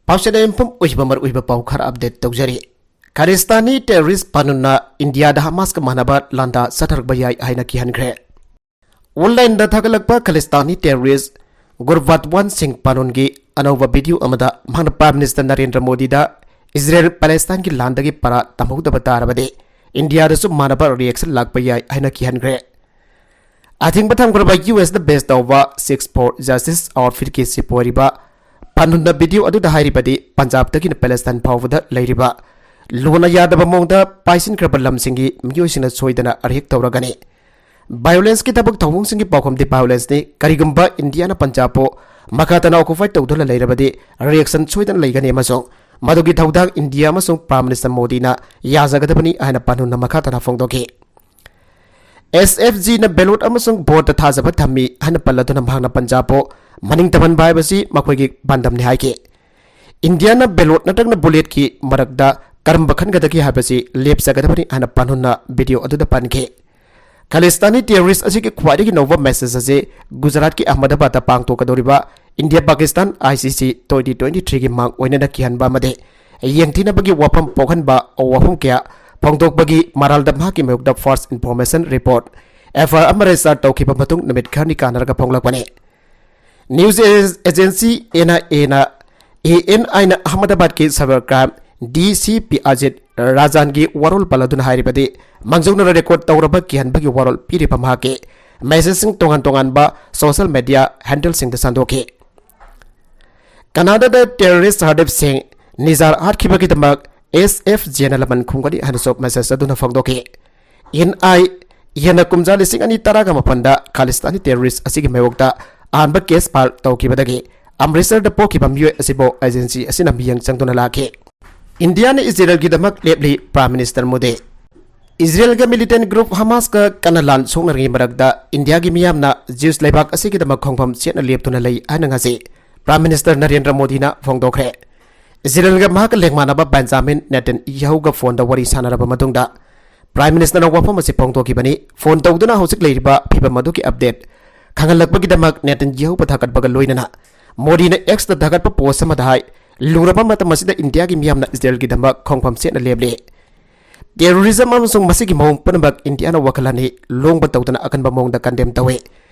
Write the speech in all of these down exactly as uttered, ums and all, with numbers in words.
ꯄꯥꯎꯆꯦꯗ ꯌꯨꯝꯐꯝ ꯑꯣꯏꯕ ꯃꯔꯨꯑꯣꯏꯕ ꯄꯥꯎ ꯈꯔ ꯑꯞꯗꯦꯠ ꯇꯧꯖꯔꯤ꯫ ꯈꯥꯂꯤꯁꯇꯥꯅꯤ ꯇꯦꯔꯣꯔꯤꯁ ꯄꯥꯅꯨꯟꯅ ꯏꯟꯗꯤꯌꯥꯗ ꯍꯃꯥꯁꯀ ꯃꯥꯟꯅꯕ ꯂꯥꯟꯗꯥ ꯆꯠꯊꯔꯛꯄ ꯌꯥꯏ ꯍꯥꯏꯅ ꯀꯤꯍꯟꯈ꯭ꯔꯦ꯫ ꯑꯣꯟꯂꯥꯏꯟꯗ ꯊꯥꯒꯠꯂꯛꯄ ꯈꯥꯂꯤꯁꯇꯥꯅꯤ ꯇꯦꯔꯣꯔꯤꯁ ꯒꯨꯔꯕꯥꯠꯋꯥꯟ ꯁꯤꯡ ꯄꯥꯅꯨꯟꯒꯤ ꯑꯅꯧꯕ ꯚꯤꯗꯤꯑꯣ ꯑꯃꯗ ꯃꯍꯥꯛꯅ ꯄ꯭ꯔꯥꯏꯝ ꯃꯤꯅꯤꯁꯇꯔ ꯅꯔꯦꯟꯗ꯭ꯔ ꯃꯣꯗꯤꯗ ꯏꯖꯔꯦꯜ ꯄꯦꯂꯦꯁꯇꯥꯏꯟꯒꯤ ꯂꯥꯟꯗꯒꯤ ꯄꯔꯥ ꯇꯝꯍꯧꯗꯕ ꯇꯥꯔꯕꯗꯤ ꯏꯟꯗꯤꯌꯥꯗꯁꯨ ꯃꯥꯟꯅꯕ ꯔꯤꯑꯦꯛꯁꯟ ꯂꯥꯛꯄ ꯌꯥꯏ ꯍꯥꯏꯅ ꯀꯤꯍꯟꯈ꯭ꯔꯦ꯫ ꯑꯊꯤꯡꯕ ꯊꯝꯈ꯭ꯔꯕ ꯌꯨ ꯑꯦꯁꯇ ꯕꯦꯁ ꯇꯧꯕ ꯁꯤꯛꯁ ꯐꯣꯔ ꯖꯁꯇꯤꯁ ꯑꯥꯎꯠꯐꯤꯠꯀꯤ ꯆꯤꯐ ꯑꯣꯏꯔꯤꯕ ꯄꯥꯅꯨꯟꯅ ꯚꯤꯗꯤꯑꯣ ꯑꯗꯨꯗ ꯍꯥꯏꯔꯤꯕꯗꯤ ꯄꯟꯖꯥꯕꯇꯒꯤꯅ ꯄꯦꯂꯦꯁꯇꯥꯏꯟ ꯐꯥꯎꯕꯗ ꯂꯩꯔꯤꯕ ꯂꯨꯅ ꯌꯥꯗꯕ ꯃꯑꯣꯡꯗ ꯄꯥꯏꯁꯤꯟꯈ꯭ꯔꯕ ꯂꯝꯁꯤꯡꯒꯤ ꯃꯤꯑꯣꯏꯁꯤꯡꯅ ꯁꯣꯏꯗꯅ ꯔꯤꯑꯦꯛ ꯇꯧꯔꯒꯅꯤ꯫ ꯚꯥꯏꯑꯣꯂꯦꯟꯁꯀꯤ ꯊꯕꯛ ꯊꯧꯑꯣꯡꯁꯤꯡꯒꯤ ꯄꯥꯎꯈꯨꯝꯗꯤ ꯚꯥꯏꯑꯣꯂꯦꯟꯁꯅꯤ꯫ ꯀꯔꯤꯒꯨꯝꯕ ꯏꯟꯗꯤꯌꯥꯅ ꯄꯟꯖꯥꯕꯄꯨ ꯃꯈꯥ ꯇꯥꯅ ꯑꯣꯀꯨꯄꯥꯏ ꯇꯧꯗꯨꯅ ꯂꯩꯔꯕꯗꯤ ꯔꯤꯑꯦꯛꯁꯟ ꯁꯣꯏꯗꯅ ꯂꯩꯒꯅꯤ ꯑꯃꯁꯨꯡ ꯃꯗꯨꯒꯤ ꯊꯧꯗꯥꯡ ꯏꯟꯗꯤꯌꯥ ꯑꯃꯁꯨꯡ ꯄ꯭ꯔꯥꯏꯝ ꯃꯤꯅꯤꯁꯇꯔ ꯃꯣꯗꯤꯅ ꯌꯥꯖꯒꯗꯕꯅꯤ ꯍꯥꯏꯅ ꯄꯥꯅꯨꯟꯅ ꯃꯈꯥ ꯇꯥꯅ ꯐꯣꯡꯗꯣꯛꯈꯤ꯫ ꯑꯦꯁ ꯑꯦꯐ ꯖꯤꯅ ꯕꯦꯂꯣꯠ ꯑꯃꯁꯨꯡ ꯚꯣꯠꯇ ꯊꯥꯖꯕ ꯊꯝꯃꯤ ꯍꯥꯏꯅ ꯄꯜꯂꯗꯨꯅ ꯃꯍꯥꯛꯅ ꯄꯟꯖꯥꯕꯄꯨ ꯃꯅꯤꯡ ꯇꯝꯍꯟꯕ ꯍꯥꯏꯕꯁꯤ ꯃꯈꯣꯏꯒꯤ ꯄꯥꯟꯗꯝꯅꯤ ꯍꯥꯏꯈꯤ꯫ ꯏꯟꯗꯤꯌꯥꯅ ꯕꯦꯂꯣꯠ ꯅꯠꯇ꯭ꯔꯒꯅ ꯕꯨꯂꯦꯠꯀꯤ ꯃꯔꯛꯇ ꯀꯔꯝꯕ ꯈꯟꯒꯗꯒꯦ ꯍꯥꯏꯕꯁꯤ ꯂꯦꯞꯆꯒꯗꯕꯅꯤ ꯍꯥꯏꯅ ꯄꯥꯅꯨꯟꯅ ꯚꯤꯗꯤꯑꯣ ꯑꯗꯨꯗ ꯄꯟꯈꯤ꯫ ꯈꯥꯂꯤꯁꯇꯥꯅꯤ ꯇꯦꯔꯣꯔꯤꯁ ꯑꯁꯤꯒꯤ ꯈ꯭ꯋꯥꯏꯗꯒꯤ ꯅꯧꯕ ꯃꯦꯁꯦꯖ ꯑꯁꯤ ꯒꯨꯖꯔꯥꯠꯀꯤ ꯑꯍꯃꯗꯕꯥꯗꯇ ꯄꯥꯡꯊꯣꯛꯀꯗꯧꯔꯤꯕ ꯏꯟꯗꯤꯌꯥ ꯄꯥꯀꯤꯁꯇꯥꯟ ꯑꯥꯏ ꯁꯤ ꯁꯤ ꯇ꯭ꯋꯦꯟꯇꯤ ꯇ꯭ꯋꯦꯟꯇꯤ ꯊ꯭ꯔꯤꯒꯤ ꯃꯥꯡ ꯑꯣꯏꯅꯅ ꯀꯤꯍꯟꯕ ꯑꯃꯗꯤ ꯌꯦꯡꯊꯤꯅꯕꯒꯤ ꯋꯥꯐꯝ ꯄꯣꯛꯍꯟꯕ ꯋꯥꯐꯝ ꯀꯌꯥ ꯐꯣꯡꯗꯣꯛꯄꯒꯤ ꯃꯔꯥꯜꯗ ꯃꯍꯥꯛꯀꯤ ꯃꯥꯌꯣꯛꯇ ꯐꯥꯔꯁ ꯏꯟꯐꯣꯔꯃꯦꯁꯟ ꯔꯤꯄꯣꯔꯠ, ꯑꯦꯐ ꯑꯥꯏ ꯑꯥꯔ, ꯑꯃ ꯔꯦꯖꯤꯁꯇꯥꯔ ꯇꯧꯈꯤꯕ ꯃꯇꯨꯡ ꯅꯨꯃꯤꯠ ꯈꯔꯅꯤ ꯀꯥꯟꯅꯔꯒ ꯐꯣꯡꯂꯛꯄꯅꯤ꯫ ꯅ꯭ꯌꯨꯁ ꯑꯦ-, ꯑꯦꯖꯦꯟꯁꯤ ꯑꯦꯟ ꯑꯥꯏ ꯑꯦꯅ, ꯑꯦ ꯑꯦꯟ ꯑꯥꯏꯅ ꯑꯍꯃꯗꯕꯥꯗꯀꯤ ꯁꯥꯏꯕꯔ ꯀ꯭ꯔꯥꯏꯝ ꯗꯤ ꯁꯤ ꯄꯤ ꯑꯖꯤꯠ ꯔꯥꯖꯥꯟꯒꯤ ꯋꯥꯔꯣꯜ ꯄꯜꯂꯗꯨꯅ ꯍꯥꯏꯔꯤꯕꯗꯤ, ꯃꯥꯡꯖꯧꯅꯅ ꯔꯦꯀꯣꯔꯗ ꯇꯧꯔꯕ ꯀꯤꯍꯟꯕꯒꯤ ꯋꯥꯔꯣꯜ ꯄꯤꯔꯤꯕ ꯃꯍꯥꯛꯀꯤ ꯃꯦꯁꯦꯖꯁꯤꯡ ꯇꯣꯉꯥꯟ ꯇꯣꯉꯥꯟꯕ ꯁꯣꯁꯤꯌꯦꯜ ꯃꯦꯗꯤꯌꯥ ꯍꯦꯟꯗꯜꯁꯤꯡꯗ ꯁꯟꯗꯣꯛꯈꯤ꯫ ꯀꯅꯥꯗꯥꯗ ꯇꯦꯔꯣꯔꯤꯁ ꯍꯔꯗꯤꯞ ꯁꯤꯡ ꯅꯤꯖꯥꯔ ꯍꯥꯠꯈꯤꯕꯒꯤꯗꯃꯛ ꯑꯦꯁ ꯑꯦꯐ ꯖꯤꯅ ꯂꯃꯟ ꯈꯨꯝꯒꯅꯤ ꯍꯥꯏꯅꯁꯨ ꯃꯦꯁꯦꯖ ꯑꯗꯨꯅ ꯐꯣꯡꯗꯣꯛꯈꯤ꯫ ꯑꯦꯟ ꯑꯥꯏ ꯑꯦꯅ ꯀꯨꯝꯖꯥ ꯂꯤꯁꯤꯡ ꯑꯅꯤ ꯇꯔꯥꯒ ꯃꯥꯄꯟꯗ ꯈꯥꯂꯤꯁꯇꯥꯅꯤ ꯇꯦꯔꯣꯔꯤꯁ ꯑꯁꯤꯒꯤ ꯃꯥꯌꯣꯛꯇ ꯑꯍꯥꯟꯕ ꯀꯦꯁ ꯐꯥꯏꯜ ꯇꯧꯈꯤꯕꯗꯒꯤ ꯑꯃ꯭ꯔꯤꯠꯁꯔꯗ ꯄꯣꯛꯈꯤꯕ ꯃꯤꯑꯣꯏ ꯑꯁꯤꯕꯨ ꯑꯦꯖꯦꯟꯁꯤ ꯑꯁꯤꯅ ꯃꯤꯠꯌꯦꯡ ꯆꯪꯗꯨꯅ ꯂꯥꯛꯈꯤ꯫ ꯏꯟꯗꯤꯌꯥꯅ ꯏꯖꯔꯦꯜꯒꯤꯗꯃꯛ ꯂꯦꯞꯂꯤ, ꯄ꯭ꯔꯥꯏꯝ ꯃꯤꯅꯤꯁꯇꯔ ꯃꯣꯗꯤ꯫ ꯏꯖꯔꯦꯜꯒ ꯃꯤꯂꯤꯇꯦꯟ ꯒ꯭ꯔꯨꯞ ꯍꯃꯥꯁꯀ ꯀꯟꯅ ꯂꯥꯟ ꯁꯣꯛꯅꯔꯤꯉꯩ ꯃꯔꯛꯇ ꯏꯟꯗꯤꯌꯥꯒꯤ ꯃꯤꯌꯥꯝꯅ ꯖ꯭ꯌꯨꯁ ꯂꯩꯕꯥꯛ ꯑꯁꯤꯒꯤꯗꯃꯛ ꯈꯣꯡꯐꯝ ꯆꯦꯠꯅ ꯂꯦꯞꯇꯨꯅ ꯂꯩ ꯍꯥꯏꯅ ꯉꯁꯤ ꯄ꯭ꯔꯥꯏꯝ ꯃꯤꯅꯤꯁꯇꯔ ꯅꯔꯦꯟꯗ꯭ꯔ ꯃꯣꯗꯤꯅ ꯐꯣꯡꯗꯣꯛꯈ꯭ꯔꯦ꯫ ꯏꯖꯔꯦꯜꯒ ꯃꯍꯥꯛꯀ ꯂꯦꯡꯃꯥꯟꯅꯕ ꯕꯦꯟꯖꯥꯃꯤꯟ ꯅꯦꯇꯟꯌꯥꯍꯨꯒ ꯐꯣꯟꯗ ꯋꯥꯔꯤ ꯁꯥꯟꯅꯔꯕ ꯃꯇꯨꯡꯗ ꯄ꯭ꯔꯥꯏꯝ ꯃꯤꯅꯤꯁꯇꯔꯅ ꯋꯥꯐꯝ ꯑꯁꯤ ꯐꯣꯡꯗꯣꯛꯈꯤꯕꯅꯤ꯫ ꯐꯣꯟ ꯇꯧꯗꯨꯅ ꯍꯧꯖꯤꯛ ꯂꯩꯔꯤꯕ ꯐꯤꯚꯝ ꯑꯗꯨꯒꯤ ꯑꯞꯗꯦꯠ ꯈꯪꯍꯜꯂꯛꯄꯒꯤꯗꯃꯛ ꯅꯦꯇꯟꯌꯥꯍꯨꯕꯨ ꯊꯥꯒꯠꯄꯒ ꯂꯣꯏꯅꯅ ꯃꯣꯗꯤꯅ ꯑꯦꯛꯁꯇ ꯊꯥꯒꯠꯄ ꯄꯣꯁ ꯑꯃꯗ ꯍꯥꯏ, ꯂꯨꯔꯕ ꯃꯇꯝ ꯑꯁꯤꯗ ꯏꯟꯗꯤꯌꯥꯒꯤ ꯃꯤꯌꯥꯝꯅ ꯏꯖꯔꯦꯜꯒꯤꯗꯃꯛ ꯈꯣꯡꯐꯝ ꯆꯦꯠꯅ ꯂꯦꯞꯂꯤ꯫ ꯇꯦꯔꯣꯔꯤꯖꯝ ꯑꯃꯁꯨꯡ ꯃꯁꯤꯒꯤ ꯃꯑꯣꯡ ꯄꯨꯝꯅꯃꯛ ꯏꯟꯗꯤꯌꯥꯅ ꯋꯥꯈꯜ ꯑꯅꯤ ꯂꯣꯡꯕ ꯇꯧꯗꯅ ꯑꯀꯟꯕ ꯃꯑꯣꯡꯗ ꯀꯟꯗꯦꯝ ꯇꯧꯏ꯫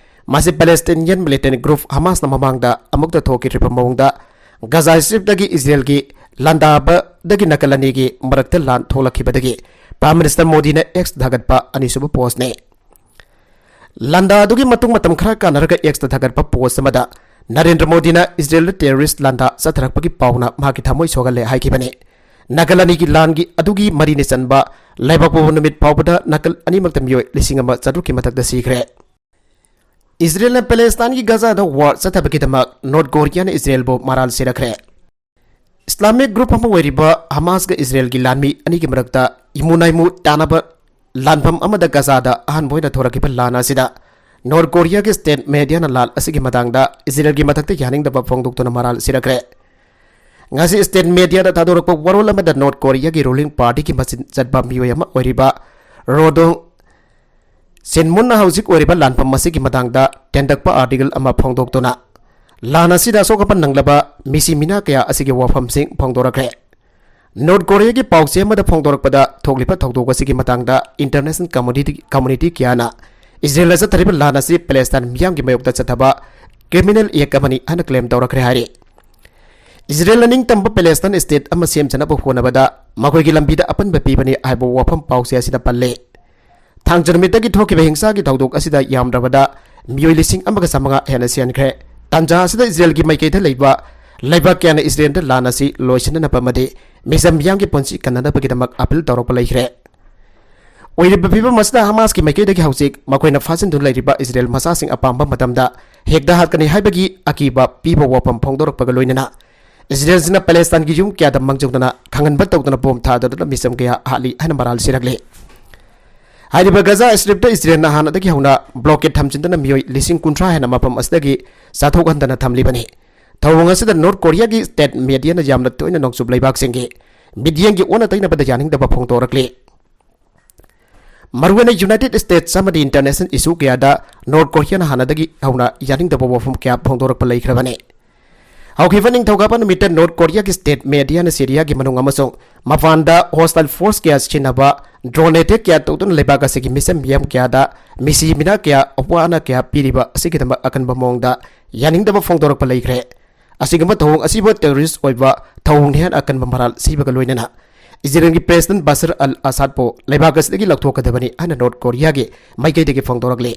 ꯃꯁꯤ ꯄꯦꯂꯦꯁꯇꯤꯅꯤꯌꯟ ꯃꯤꯂꯤꯇꯦꯟ ꯒ꯭ꯔꯨꯞ ꯍꯃꯥꯁꯅ ꯃꯃꯥꯡꯗ ꯑꯃꯨꯛꯇ ꯊꯣꯛꯈꯤꯗ꯭ꯔꯤꯕ ꯃꯑꯣꯡꯗ ꯒꯖꯥ ꯁ꯭ꯇ꯭ꯔꯤꯞꯇꯒꯤ ꯏꯖꯔꯦꯜꯒꯤ ꯂꯥꯟꯗꯥꯕꯗꯒꯤ ꯅꯥꯀꯜ ꯑꯅꯤꯒꯤ ꯃꯔꯛꯇ ꯂꯥꯟ ꯊꯣꯛꯂꯛꯈꯤꯕꯗꯒꯤ ꯄ꯭ꯔꯥꯏꯝ ꯃꯤꯅꯤꯁꯇꯔ ꯃꯣꯗꯤꯅ ꯑꯦꯛꯁ ꯊꯥꯒꯠꯄ ꯑꯅꯤꯁꯨꯕ ꯄꯣꯁꯅꯤ꯫ ꯂꯥꯟꯗꯥ ꯑꯗꯨꯒꯤ ꯃꯇꯨꯡ ꯃꯇꯝ ꯈꯔ ꯀꯥꯟꯅꯔꯒ ꯑꯦꯛꯁꯇ ꯊꯥꯒꯠꯄ ꯄꯣꯁ ꯑꯃꯗ ꯅꯔꯦꯟꯗ꯭ꯔ ꯃꯣꯗꯤꯅ ꯏꯖꯔꯦꯜꯗ ꯇꯦꯔꯣꯔꯤꯁ ꯂꯥꯟꯗꯥ ꯆꯠꯊꯔꯛꯄꯒꯤ ꯄꯥꯎꯅ ꯃꯍꯥꯛꯀꯤ ꯊꯃꯣꯏ ꯁꯣꯛꯍꯜꯂꯦ ꯍꯥꯏꯈꯤꯕꯅꯤ꯫ ꯅꯥꯀꯜ ꯑꯅꯤꯒꯤ ꯂꯥꯟꯒꯤ ꯑꯗꯨꯒꯤ ꯃꯔꯤꯅꯤ ꯆꯟꯕ ꯂꯩꯕꯥꯛ ꯄꯣꯛꯄ ꯅꯨꯃꯤꯠ ꯐꯥꯎꯕꯗ ꯅꯥꯀꯜ ꯑꯅꯤꯃꯛꯇ ꯃꯤꯑꯣꯏ ꯂꯤꯁꯤꯡ ꯑꯃ ꯆꯥꯇ꯭ꯔꯨꯛꯀꯤ ꯃꯊꯛꯇ ꯁꯤꯈ꯭ꯔꯦ꯫ ꯏꯖꯔꯦꯜꯅ ꯄꯦꯂꯦꯁꯇꯥꯏꯟꯒꯤ ꯒꯖꯥꯗ ꯋꯥꯔ ꯆꯠꯊꯕꯒꯤꯗꯃꯛ ꯅꯣꯔꯠ ꯀꯣꯔꯤꯌꯥꯅ ꯏꯖꯔꯦꯜꯕꯨ ꯃꯔꯥꯜ ꯁꯤꯔꯛꯈ꯭ꯔꯦ꯫ ꯏꯁꯂꯥꯃꯤꯛ ꯒ꯭ꯔꯨꯞ ꯑꯃ ꯑꯣꯏꯔꯤꯕ ꯍꯃꯥꯁꯒ ꯏꯖꯔꯦꯜꯒꯤ ꯂꯥꯟꯃꯤ ꯑꯅꯤꯒꯤ ꯃꯔꯛꯇ ꯏꯃꯨ ꯅꯥꯏꯃꯨ ꯇꯥꯅꯕ ꯂꯥꯟꯐꯝ ꯑꯃꯗ ꯒꯖꯥꯗ ꯑꯍꯥꯟꯕ ꯑꯣꯏꯅ ꯊꯣꯔꯛꯈꯤꯕ ꯂꯥꯟ ꯑꯁꯤꯗ ꯅꯣꯔꯠ ꯀꯣꯔꯤꯌꯥꯒꯤ ꯁ꯭ꯇꯦꯠ ꯃꯦꯗꯤꯌꯥꯅ ꯂꯥꯟ ꯑꯁꯤꯒꯤ ꯃꯇꯥꯡꯗ ꯏꯖꯔꯦꯜꯒꯤ ꯃꯊꯛꯇ ꯌꯥꯅꯤꯡꯗꯕ ꯐꯣꯡꯗꯣꯛꯇꯨꯅ ꯃꯔꯥꯜ ꯁꯤꯔꯛꯈ꯭ꯔꯦ꯫ ꯉꯁꯤ ꯁ꯭ꯇꯦꯠ ꯃꯦꯗꯤꯌꯥꯗ ꯊꯥꯗꯣꯔꯛꯄ ꯋꯥꯔꯣꯜ ꯑꯃꯗ ꯅꯣꯔꯠ ꯀꯣꯔꯤꯌꯥꯒꯤ ꯔꯨꯂꯤꯡ ꯄꯥꯔꯇꯤꯒꯤ ꯃꯆꯤꯟ ꯆꯠꯄ ꯃꯤꯑꯣꯏ ꯑꯃ ꯑꯣꯏꯔꯤꯕ ꯔꯣꯗꯣꯡ ꯁꯤꯟꯃꯨꯟꯅ ꯍꯧꯖꯤꯛ ꯑꯣꯏꯔꯤꯕ ꯂꯥꯟꯐꯝ ꯑꯁꯤꯒꯤ ꯃꯇꯥꯡꯗ ꯇꯦꯟꯗꯛꯄ ꯑꯥꯔꯇꯤꯀꯜ ꯑꯃ ꯐꯣꯡꯗꯣꯛꯇꯨꯅ ꯂꯥꯟ ꯑꯁꯤꯗ ꯑꯁꯣꯛ ꯑꯄꯟ ꯅꯪꯂꯕ ꯃꯤꯁꯤ ꯃꯤꯅꯥ ꯀꯌꯥ ꯑꯁꯤꯒꯤ ꯋꯥꯐꯝꯁꯤꯡ ꯐꯣꯡꯗꯣꯔꯛꯈ꯭ꯔꯦ꯫ ꯅꯣꯔꯠ ꯀꯣꯔꯤꯌꯥꯒꯤ ꯄꯥꯎꯆꯦ ꯑꯃꯗ ꯐꯣꯡꯗꯣꯔꯛꯄꯗ ꯊꯣꯛꯂꯤꯕ ꯊꯧꯗꯣꯛ ꯑꯁꯤꯒꯤ ꯃꯇꯥꯡꯗ ꯏꯟꯇꯔꯅꯦꯁꯅꯦꯜ ꯀꯝꯃꯨꯅꯤꯇꯤ, ꯀꯝꯃꯨꯅꯤꯇꯤ ꯀꯌꯥꯅ ꯏꯖꯔꯦꯜꯅ ꯆꯠꯊꯔꯤꯕ ꯂꯥꯟ ꯑꯁꯤ ꯄꯦꯂꯦꯁꯇꯥꯏꯟ ꯃꯤꯌꯥꯝꯒꯤ ꯃꯥꯌꯣꯛꯇ ꯆꯠꯊꯕ ꯀ꯭ꯔꯤꯃꯤꯅꯦꯜ ꯑꯦꯛ ꯑꯃꯅꯤ ꯍꯥꯏꯅ ꯀ꯭ꯂꯦꯝ ꯇꯧꯔꯛꯈ꯭ꯔꯦ ꯍꯥꯏꯔꯤ꯫ ꯏꯖꯔꯦꯜꯅ ꯅꯤꯡꯇꯝꯕ ꯄꯦꯂꯦꯁꯇꯥꯏꯟ ꯁ꯭ꯇꯦꯠ ꯑꯃ ꯁꯦꯝꯖꯅꯕ ꯍꯣꯠꯅꯕꯗ ꯃꯈꯣꯏꯒꯤ ꯂꯝꯕꯤꯗ ꯑꯄꯟꯕ ꯄꯤꯕꯅꯤ ꯍꯥꯏꯕ ꯋꯥꯐꯝ ꯄꯥꯎꯆꯦ ꯑꯁꯤꯗ ꯄꯜꯂꯤ꯫ ꯊꯥꯡꯖ ꯅꯨꯃꯤꯠꯇꯒꯤ ꯊꯣꯛꯈꯤꯕ ꯍꯤꯡꯁꯥꯒꯤ ꯊꯧꯗꯣꯛ ꯑꯁꯤꯗ ꯌꯥꯝꯗ꯭ꯔꯕꯗ ꯃꯤꯑꯣꯏ ꯂꯤꯁꯤꯡ ꯑꯃꯒ ꯆꯥꯃꯉꯥ ꯍꯦꯟꯅ ꯁꯤꯍꯟꯈ꯭ꯔꯦ꯫ ꯇꯥꯟꯖꯥ ꯑꯁꯤꯗ ꯏꯖꯔꯦꯜꯒꯤ ꯃꯥꯏꯀꯩꯗ ꯂꯩꯕ ꯂꯩꯕꯥꯛ ꯀꯌꯥꯅ ꯏꯖꯔꯦꯜꯗ ꯂꯥꯟ ꯑꯁꯤ ꯂꯣꯏꯁꯤꯟꯅꯅꯕ ꯑꯃꯗꯤ ꯃꯤꯆꯝ ꯃꯤꯌꯥꯝꯒꯤ ꯄꯨꯟꯁꯤ ꯀꯟꯅꯅꯕꯒꯤꯗꯃꯛ ꯑꯄꯤꯜ ꯇꯧꯔꯛꯄ ꯂꯩꯈ꯭ꯔꯦ꯫ ꯑꯣꯏꯔꯤꯕ ꯐꯤꯕꯝ ꯑꯁꯤꯗ ꯍꯃꯥꯁꯀꯤ ꯃꯥꯏꯀꯩꯗꯒꯤ ꯍꯧꯖꯤꯛ ꯃꯈꯣꯏꯅ ꯐꯥꯖꯤꯟꯗꯨꯅ ꯂꯩꯔꯤꯕ ꯏꯖꯔꯦꯜ ꯃꯆꯥꯁꯤꯡ ꯑꯄꯥꯝꯕ ꯃꯇꯝꯗ ꯍꯦꯛꯇ ꯍꯥꯠꯀꯅꯤ ꯍꯥꯏꯕꯒꯤ ꯑꯀꯤꯕ ꯄꯤꯕ ꯋꯥꯐꯝ ꯐꯣꯡꯗꯣꯔꯛꯄꯒ ꯂꯣꯏꯅꯅ ꯏꯖꯔꯦꯜꯁꯤꯅ ꯄꯦꯂꯦꯁꯇꯥꯏꯟꯒꯤ ꯌꯨꯝ ꯀꯌꯥꯗ ꯃꯥꯡꯖꯧꯅꯅ ꯈꯪꯍꯟꯕ ꯇꯧꯗꯨꯅ ꯕꯣꯝ ꯊꯥꯗꯗꯨꯅ ꯃꯤꯆꯝ ꯀꯌꯥ ꯍꯥꯠꯂꯤ ꯍꯥꯏꯅ ꯃꯔꯥꯜ ꯁꯤꯔꯛꯂꯤ꯫ ꯍꯥꯏꯔꯤꯕ ꯒꯖꯥ ꯁ꯭ꯇ꯭ꯔꯤꯞꯇ ꯏꯖꯔꯦꯜꯅ ꯍꯥꯟꯅꯗꯒꯤ ꯍꯧꯅ ꯕ꯭ꯂꯣꯀꯦꯠ ꯊꯝꯖꯤꯟꯗꯨꯅ ꯃꯤꯑꯣꯏ ꯂꯤꯁꯤꯡ ꯀꯨꯟꯊ꯭ꯔꯥ ꯍꯦꯟꯅ ꯃꯐꯝ ꯑꯁꯤꯗꯒꯤ ꯆꯠꯊꯣꯛꯍꯟꯗꯅ ꯊꯝꯂꯤꯕꯅꯤ꯫ ꯊꯧꯑꯣꯡ ꯑꯁꯤꯗ ꯅꯣꯔꯠ ꯀꯣꯔꯤꯌꯥꯒꯤ ꯁ꯭ꯇꯦꯠ ꯃꯦꯗꯤꯌꯥꯅ ꯌꯥꯝꯅ ꯇꯣꯏꯅ ꯅꯣꯡꯆꯨꯞ ꯂꯩꯕꯥꯛꯁꯤꯡꯒꯤ ꯃꯤꯠꯌꯦꯡꯒꯤ ꯑꯣꯟꯅ ꯇꯩꯅꯕꯗ ꯌꯥꯅꯤꯡꯗꯕ ꯐꯣꯡꯗꯣꯔꯛꯂꯤ꯫ ꯃꯔꯨꯑꯣꯏꯅ ꯌꯨꯅꯥꯏꯇꯦꯗ ꯁ꯭ꯇꯦꯠꯁ ꯑꯃꯗꯤ ꯏꯟꯇꯔꯅꯦꯁꯅꯦꯜ ꯏꯁꯨ ꯀꯌꯥꯗ ꯅꯣꯔꯠ ꯀꯣꯔꯤꯌꯥꯅ ꯍꯥꯟꯅꯗꯒꯤ ꯍꯧꯅ ꯌꯥꯅꯤꯡꯗꯕ ꯋꯥꯐꯝ ꯀꯌꯥ ꯐꯣꯡꯗꯣꯔꯛꯄ ꯂꯩꯈ꯭ꯔꯕꯅꯤ꯫ ꯍꯧꯈꯤꯕ ꯅꯤꯡꯊꯧꯀꯥꯕ ꯅꯨꯃꯤꯠꯇ ꯅꯣꯔꯠ ꯀꯣꯔꯤꯌꯥꯒꯤ ꯁ꯭ꯇꯦꯠ ꯃꯦꯗꯤꯌꯥꯅ ꯁꯤꯔꯤꯌꯥꯒꯤ ꯃꯅꯨꯡ ꯑꯃꯁꯨꯡ ꯃꯄꯥꯟꯗ ꯍꯣꯁꯇꯥꯏꯜ ꯐꯣꯔꯁ ꯀꯌꯥ ꯁꯤꯖꯤꯟꯅꯕ ꯗ꯭ꯔꯣꯟ ꯑꯦꯇꯦꯛ ꯀꯌꯥ ꯇꯧꯗꯨꯅ ꯂꯩꯕꯥꯛ ꯑꯁꯤꯒꯤ ꯃꯤꯆꯝ ꯃꯤꯌꯥꯝ ꯀꯌꯥꯗ ꯃꯤꯁꯤ ꯃꯤꯅꯥ ꯀꯌꯥ, ꯑꯋꯥ ꯑꯅꯥ ꯀꯌꯥ ꯄꯤꯔꯤꯕ ꯑꯁꯤꯒꯤꯗꯃꯛ ꯑꯀꯟꯕ ꯃꯑꯣꯡꯗ ꯌꯥꯅꯤꯡꯗꯕ ꯐꯣꯡꯗꯣꯔꯛꯄ ꯂꯩꯈ꯭ꯔꯦ꯫ ꯑꯁꯤꯒꯨꯝꯕ ꯊꯧꯑꯣꯡ ꯑꯁꯤꯕꯨ ꯇꯦꯔꯣꯔꯤꯁ ꯑꯣꯏꯕ ꯊꯧꯑꯣꯡꯅꯤ ꯍꯥꯏꯅ ꯑꯀꯟꯕ ꯃꯔꯥꯜ ꯁꯤꯕꯒ ꯂꯣꯏꯅꯅ ꯏꯖꯔꯦꯜꯒꯤ ꯄ꯭ꯔꯦꯁꯤꯗꯦꯟꯠ ꯕꯁꯔ ꯑꯜ ꯑꯁꯥꯗꯄꯨ ꯂꯩꯕꯥꯛ ꯑꯁꯤꯗꯒꯤ ꯂꯧꯊꯣꯛꯀꯗꯕꯅꯤ ꯍꯥꯏꯅ ꯅꯣꯔꯠ ꯀꯣꯔꯤꯌꯥꯒꯤ ꯃꯥꯏꯀꯩꯗꯒꯤ ꯐꯣꯡꯗꯣꯔꯛꯂꯤ꯫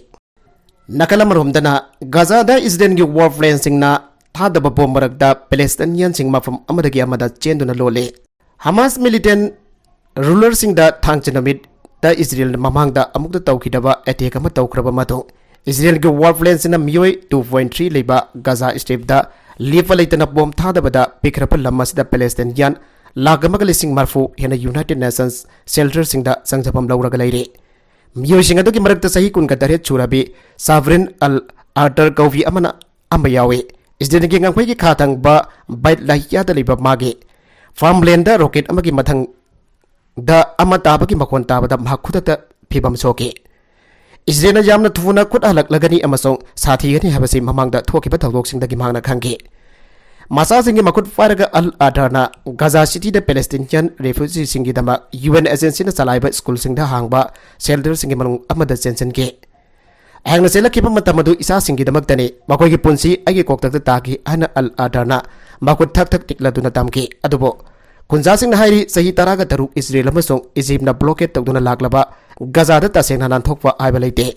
ꯅꯥꯀꯜ ꯑꯃꯔꯣꯝꯗꯅ ꯒꯥꯖꯥꯗ ꯏꯖꯔꯦꯜꯒꯤ ꯋꯥꯔ ꯄ꯭ꯂꯦꯟꯁꯤꯡꯅ ꯊꯥꯗꯕ ꯕꯣꯝ ꯃꯔꯛꯇ ꯄꯦꯂꯦꯁꯇꯥꯏꯅꯤꯌꯟꯁꯤꯡ ꯃꯐꯝ ꯑꯃꯗꯒꯤ ꯑꯃꯗ ꯆꯦꯟꯗꯨꯅ ꯂꯣꯜꯂꯤ꯫ ꯍꯃꯥꯁ ꯃꯤꯂꯤꯇꯦꯟ ꯔꯨꯂꯔꯁꯤꯡꯗ ꯊꯥꯡꯖ ꯅꯨꯃꯤꯠꯇ ꯏꯖꯔꯦꯜꯅ ꯃꯃꯥꯡꯗ ꯑꯃꯨꯛꯇ ꯇꯧꯈꯤꯗꯕ ꯑꯦꯇꯦꯛ ꯑꯃ ꯇꯧꯈ꯭ꯔꯕ ꯃꯇꯨꯡ, ꯏꯖꯔꯦꯜꯒꯤ ꯋꯥꯔ ꯄ꯭ꯂꯦꯟꯁꯤꯡꯅ ꯃꯤꯑꯣꯏ ꯇꯨ ꯄꯣꯏꯟꯠ ꯊ꯭ꯔꯤ ꯂꯩꯕ ꯒꯥꯖꯥ ꯁ꯭ꯇ꯭ꯔꯤꯞꯇ ꯂꯦꯞꯄ ꯂꯩꯇꯅ ꯕꯣꯝ ꯊꯥꯗꯕꯗ ꯄꯤꯛꯈ꯭ꯔꯕ ꯂꯝ ꯑꯁꯤꯗ ꯄꯦꯂꯦꯁꯇꯥꯏꯅꯤꯌꯟ ꯂꯥꯈ ꯑꯃꯒ ꯂꯤꯁꯤꯡ ꯃꯔꯤꯐꯨ ꯍꯦꯟꯅ ꯌꯨꯅꯥꯏꯇꯦꯗ ꯅꯦꯁꯟꯁ ꯁꯦꯜꯇꯔꯁꯤꯡꯗ ꯆꯪꯖꯐꯝ ꯂꯧꯔꯒ ꯂꯩꯔꯤ꯫ ꯃꯤꯑꯣꯏꯁꯤꯡ ꯑꯗꯨꯒꯤ ꯃꯔꯛꯇ ꯆꯍꯤ ꯀꯨꯟꯒ ꯇꯔꯦꯠ ꯁꯨꯔꯕꯤ ꯁꯥꯕ꯭ꯔꯤꯟ ꯑꯜ ꯑꯥꯔꯇꯔ ꯀꯧꯕꯤ ꯑꯃꯅ ꯑꯃ ꯌꯥꯎꯏ꯫ ꯏꯖꯔꯦꯜꯒꯤ ꯉꯝꯈꯩꯒꯤ ꯈꯥ ꯊꯪꯕ ꯕꯥꯏꯠ ꯂꯥꯍꯤꯌꯥꯗ ꯂꯩꯕ ꯃꯥꯒꯤ ꯐꯥꯔꯝꯂꯦꯟꯗ ꯔꯣꯀꯦꯠ ꯑꯃꯒꯤ ꯃꯊꯪꯗ ꯑꯃ ꯇꯥꯕꯒꯤ ꯃꯈꯣꯟ ꯇꯥꯕꯗ ꯃꯍꯥꯛ ꯈꯨꯗꯛꯇ ꯐꯤꯕꯝ ꯁꯣꯛꯈꯤ꯫ ꯏꯖꯔꯦꯜꯅ ꯌꯥꯝꯅ ꯊꯨꯅ ꯈꯨꯠ ꯍꯜꯂꯛꯂꯒꯅꯤ ꯑꯃꯁꯨꯡ ꯁꯥꯊꯤꯒꯅꯤ ꯍꯥꯏꯕꯁꯤ ꯃꯃꯥꯡꯗ ꯊꯣꯛꯈꯤꯕ ꯊꯧꯗꯣꯛꯁꯤꯡꯗꯒꯤ ꯃꯍꯥꯛꯅ ꯈꯪꯈꯤ꯫ ꯃꯆꯥꯁꯤꯡꯒꯤ ꯃꯈꯨꯠ ꯄꯥꯏꯔꯒ ꯑꯜ ꯑꯥꯗꯔꯅ ꯒꯥꯖꯥ ꯁꯤꯇꯤꯗ ꯄꯦꯂꯦꯁꯇꯤꯅꯤꯌꯟ ꯔꯦꯐ꯭ꯌꯨꯖꯤꯁꯤꯡꯒꯤꯗꯃꯛ ꯌꯨ ꯑꯦꯟ ꯑꯦꯖꯦꯟꯁꯤꯅ ꯆꯂꯥꯏꯕ ꯁ꯭ꯀꯨꯜꯁꯤꯡꯗ ꯍꯥꯡꯕ ꯁꯦꯜꯇꯔꯁꯤꯡꯒꯤ ꯃꯅꯨꯡ ꯑꯃꯗ ꯆꯦꯟꯁꯤꯟꯈꯤ꯫ ꯑꯩꯍꯥꯛꯅ ꯆꯦꯜꯂꯛꯈꯤꯕ ꯃꯇꯝ ꯑꯗꯨ ꯏꯆꯥꯁꯤꯡꯒꯤꯗꯃꯛꯇꯅꯤ꯫ ꯃꯈꯣꯏꯒꯤ ꯄꯨꯟꯁꯤ ꯑꯩꯒꯤ ꯀꯣꯛꯊꯛꯇ ꯇꯥꯈꯤ ꯍꯥꯏꯅ ꯑꯜ ꯑꯥꯗꯔꯅ ꯃꯈꯨꯠ ꯊꯛ ꯊꯛ ꯇꯤꯛꯂꯗꯨꯅ ꯇꯝꯈꯤ꯫ ꯑꯗꯨꯕꯨ ꯈꯨꯟꯖꯥꯁꯤꯡꯅ ꯍꯥꯏꯔꯤ, ꯆꯍꯤ ꯇꯔꯥꯒ ꯇꯔꯨꯛ ꯏꯖꯔꯦꯜ ꯑꯃꯁꯨꯡ ꯏꯖꯤꯞꯅ ꯕ꯭ꯂꯣꯀꯦꯠ ꯇꯧꯗꯨꯅ ꯂꯥꯛꯂꯕ ꯒꯥꯖꯥꯗ ꯇꯁꯦꯡꯅ ꯅꯥꯟꯊꯣꯛꯄ ꯍꯥꯏꯕ ꯂꯩꯇꯦ꯫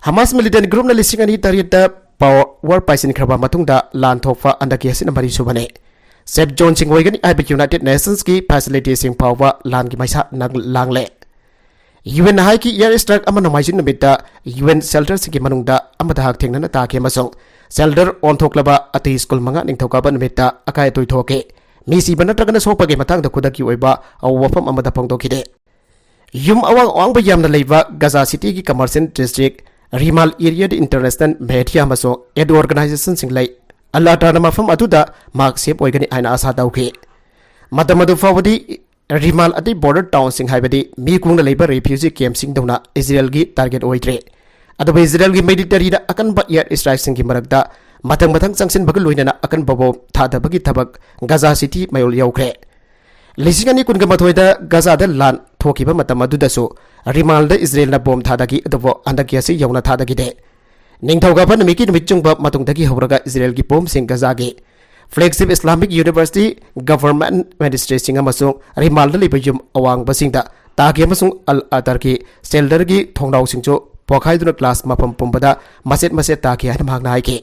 ꯍꯃꯥꯁ ꯃꯤꯂꯤꯇꯦꯟ ꯒ꯭ꯔꯨꯞꯅ ꯂꯤꯁꯤꯡ ꯑꯅꯤ ꯇꯔꯦꯠꯇ ꯄꯥꯋꯔ ꯄꯥꯏꯁꯤꯟꯈ꯭ꯔꯕ ꯃꯇꯨꯡꯗ ꯂꯥꯟ ꯊꯣꯛꯄ ꯍꯟꯗꯛꯀꯤ ꯑꯁꯤꯅ ꯃꯔꯤꯁꯨꯕꯅꯤ꯫ ꯁꯦꯐ ꯖꯣꯟꯁꯤꯡ ꯑꯣꯏꯒꯅꯤ ꯍꯥꯏꯕ ꯌꯨꯅꯥꯏꯇꯦꯗ ꯅꯦꯁꯟꯁꯀꯤ ꯐꯦꯁꯤꯂꯤꯇꯤꯁꯤꯡ ꯐꯥꯎꯕ ꯂꯥꯟꯒꯤ ꯃꯩꯁꯥ ꯅꯪ-, ꯂꯥꯡꯂꯦ꯫ ꯌꯨ ꯑꯦꯟ ꯍꯥꯏꯀꯤ ꯏꯌꯔ ꯁ꯭ꯇ꯭ꯔꯥꯏꯛ ꯑꯃ ꯅꯣꯡꯃꯥꯏꯖꯤꯡ ꯅꯨꯃꯤꯠꯇ ꯌꯨ ꯑꯦꯟ ꯁꯦꯜꯇꯔꯁꯤꯡꯒꯤ ꯃꯅꯨꯡꯗ ꯑꯃꯗ ꯍꯛꯊꯦꯡꯅꯅ ꯇꯥꯈꯤ ꯑꯃꯁꯨꯡ ꯁꯦꯜꯇꯔ ꯑꯣꯟꯊꯣꯛꯂꯕ ꯑꯇꯩ ꯁ꯭ꯀꯨꯜ ꯃꯉꯥ ꯅꯤꯡꯊꯧꯀꯥꯕ ꯅꯨꯃꯤꯠꯇ ꯑꯀꯥꯏ ꯑꯇꯣꯏ ꯊꯣꯛꯈꯤ꯫ ꯃꯤ ꯁꯤꯕ ꯅꯠꯇ꯭ꯔꯒꯅ ꯁꯣꯛꯄꯒꯤ ꯃꯇꯥꯡꯗ ꯈꯨꯗꯛꯀꯤ ꯑꯣꯏꯕ ꯋꯥꯐꯝ ꯑꯃꯗ ꯐꯣꯡꯗꯣꯛꯈꯤꯗꯦ꯫ ꯌꯨꯝ ꯑꯋꯥꯡ ꯑꯋꯥꯡꯕ ꯌꯥꯝꯅ ꯂꯩꯕ ꯒꯥꯖꯥ ꯁꯤꯇꯤꯒꯤ ꯀꯃꯔꯁꯤꯌꯦꯜ ꯗꯤꯁꯇ꯭ꯔꯤꯛ, ꯔꯤꯃꯥꯜ ꯑꯦꯔꯤꯌꯥꯗ ꯏꯟꯇꯔꯅꯦꯁꯅꯦꯜ ꯃꯦꯗꯤꯌꯥ ꯑꯃꯁꯨꯡ ꯑꯦꯗ ꯑꯣꯔꯒꯅꯥꯏꯖꯦꯁꯟꯁꯤꯡ ꯂꯩ꯫ ꯑꯜ ꯑꯥꯗꯔꯅ ꯃꯐꯝ ꯑꯗꯨꯗ ꯃꯍꯥꯛ ꯁꯦꯐ ꯑꯣꯏꯒꯅꯤ ꯍꯥꯏꯅ ꯑꯥꯁꯥ ꯇꯧꯈꯤ꯫ ꯃꯇꯝ ꯑꯗꯨ ꯐꯥꯎꯕꯗꯤ ꯔꯤꯃꯥꯜ ꯑꯇꯩ ꯕꯣꯔꯗꯔ ꯇꯥꯎꯟꯁꯤꯡ, ꯍꯥꯏꯕꯗꯤ ꯃꯤ ꯀꯨꯡꯅ ꯂꯩꯕ ꯔꯦꯐ꯭ꯌꯨꯖꯤ ꯀꯦꯝꯞꯁꯤꯡꯗꯧꯅ ꯏꯖꯔꯦꯜꯒꯤ ꯇꯥꯔꯒꯦꯠ ꯑꯣꯏꯗ꯭ꯔꯦ꯫ ꯑꯗꯨꯕꯨ ꯏꯖꯔꯦꯜꯒꯤ ꯃꯤꯂꯤꯇꯔꯤꯅ ꯑꯀꯟꯕ ꯑꯦꯌꯔ ꯁ꯭ꯇ꯭ꯔꯥꯏꯛꯁꯤꯡꯒꯤ ꯃꯔꯛꯇ ꯃꯊꯪ ꯃꯊꯪ ꯆꯪꯁꯤꯟꯕꯒ ꯂꯣꯏꯅꯅ ꯑꯀꯟꯕ ꯕꯣꯝ ꯊꯥꯗꯕꯒꯤ ꯊꯕꯛ ꯒꯖꯥ ꯁꯤꯇꯤ ꯃꯌꯣꯜ ꯌꯧꯈ꯭ꯔꯦ꯫ ꯂꯤꯁꯤꯡ ꯑꯅꯤ ꯀꯨꯟꯒ ꯃꯥꯊꯣꯏꯗ ꯒꯖꯥꯗ ꯂꯥꯟ ꯊꯣꯛꯈꯤꯕ ꯃꯇꯝ ꯑꯗꯨꯗꯁꯨ ꯔꯤꯃꯥꯜꯗ ꯏꯖꯔꯦꯜꯅ ꯕꯣꯝ ꯊꯥꯗꯈꯤ, ꯑꯗꯨꯕꯨ ꯍꯟꯗꯛꯀꯤ ꯑꯁꯤ ꯌꯧꯅ ꯊꯥꯗꯈꯤꯗꯦ꯫ ꯅꯤꯡꯊꯧꯀꯥꯕ ꯅꯨꯃꯤꯠꯀꯤ ꯅꯨꯃꯤꯠ ꯆꯨꯡꯕ ꯃꯇꯨꯡꯗꯒꯤ ꯍꯧꯔꯒ ꯏꯖꯔꯦꯜꯒꯤ ꯕꯣꯝꯁꯤꯡ ꯒꯖꯥꯒꯤ flagship Islamic University, government ministryꯁꯤꯡ ꯑꯃꯁꯨꯡ ꯔꯤꯃꯥꯜꯗ ꯂꯩꯕ ꯌꯨꯝ ꯑꯋꯥꯡꯕꯁꯤꯡꯗ ꯇꯥꯈꯤ ꯑꯃꯁꯨꯡ ꯑꯜ ꯑꯇꯔꯒꯤ shelterꯒꯤ ꯊꯣꯡꯅꯥꯎꯁꯤꯡꯁꯨ ꯄꯣꯈꯥꯏꯗꯨꯅ glass ꯃꯐꯝ ꯄꯨꯝꯕꯗ ꯃꯆꯦꯠ ꯃꯆꯦꯠ ꯇꯥꯈꯤ ꯍꯥꯏꯅ ꯃꯍꯥꯛꯅ ꯍꯥꯏꯈꯤ꯫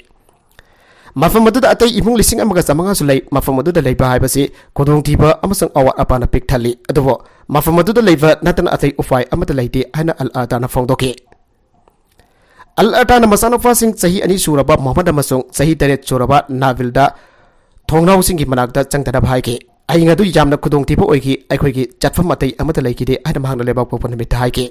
ꯃꯐꯝ ꯑꯗꯨꯗ ꯑꯇꯩ ꯏꯃꯨꯡ ꯂꯤꯁꯤꯡ ꯑꯃꯒ ꯆꯥꯃꯉꯥꯁꯨ ꯂꯩ꯫ ꯃꯐꯝ ꯑꯗꯨꯗ ꯂꯩꯕ ꯍꯥꯏꯕꯁꯤ ꯈꯨꯗꯣꯡꯊꯤꯕ ꯑꯃꯁꯨꯡ ꯑꯋꯥꯠ ꯑꯄꯥꯅ ꯄꯤꯛ ꯊꯜꯂꯤ, ꯑꯗꯨꯕꯨ ꯃꯐꯝ ꯑꯗꯨꯗ ꯂꯩꯕ ꯅꯠꯇꯅ ꯑꯇꯩ ꯎꯄꯥꯏ ꯑꯃꯠꯇ ꯂꯩꯇꯦ ꯍꯥꯏꯅ ꯑꯜ ꯑꯇꯔꯅ ꯐꯣꯡꯗꯣꯛꯈꯤ꯫ ꯑꯜ ꯑꯇꯔꯅ ꯃꯆꯥꯅꯨꯄꯥꯁꯤꯡ ꯆꯍꯤ ꯑꯅꯤ ꯁꯨꯔꯕ ꯃꯣꯍꯝꯃꯗ ꯑꯃꯁꯨꯡ ꯆꯍꯤ ꯇꯔꯦꯠ ꯁꯨꯔꯕ ꯅꯥꯕꯤꯜꯗ ꯊꯣꯡꯅꯥꯎꯁꯤꯡꯒꯤ ꯃꯅꯥꯛꯇ ꯆꯪꯗꯅꯕ ꯍꯥꯏꯈꯤ꯫ ꯑꯏꯪ ꯑꯗꯨ ꯌꯥꯝꯅ ꯈꯨꯗꯣꯡꯊꯤꯕ ꯑꯣꯏꯈꯤ, ꯑꯩꯈꯣꯏꯒꯤ ꯆꯠꯐꯝ ꯑꯇꯩ ꯑꯃꯠꯇ ꯂꯩꯈꯤꯗꯦ ꯍꯥꯏꯅ ꯃꯍꯥꯛꯅ ꯂꯩꯕꯥꯛꯄꯣꯛꯄ ꯅꯨꯃꯤꯠꯇ ꯍꯥꯏꯈꯤ꯫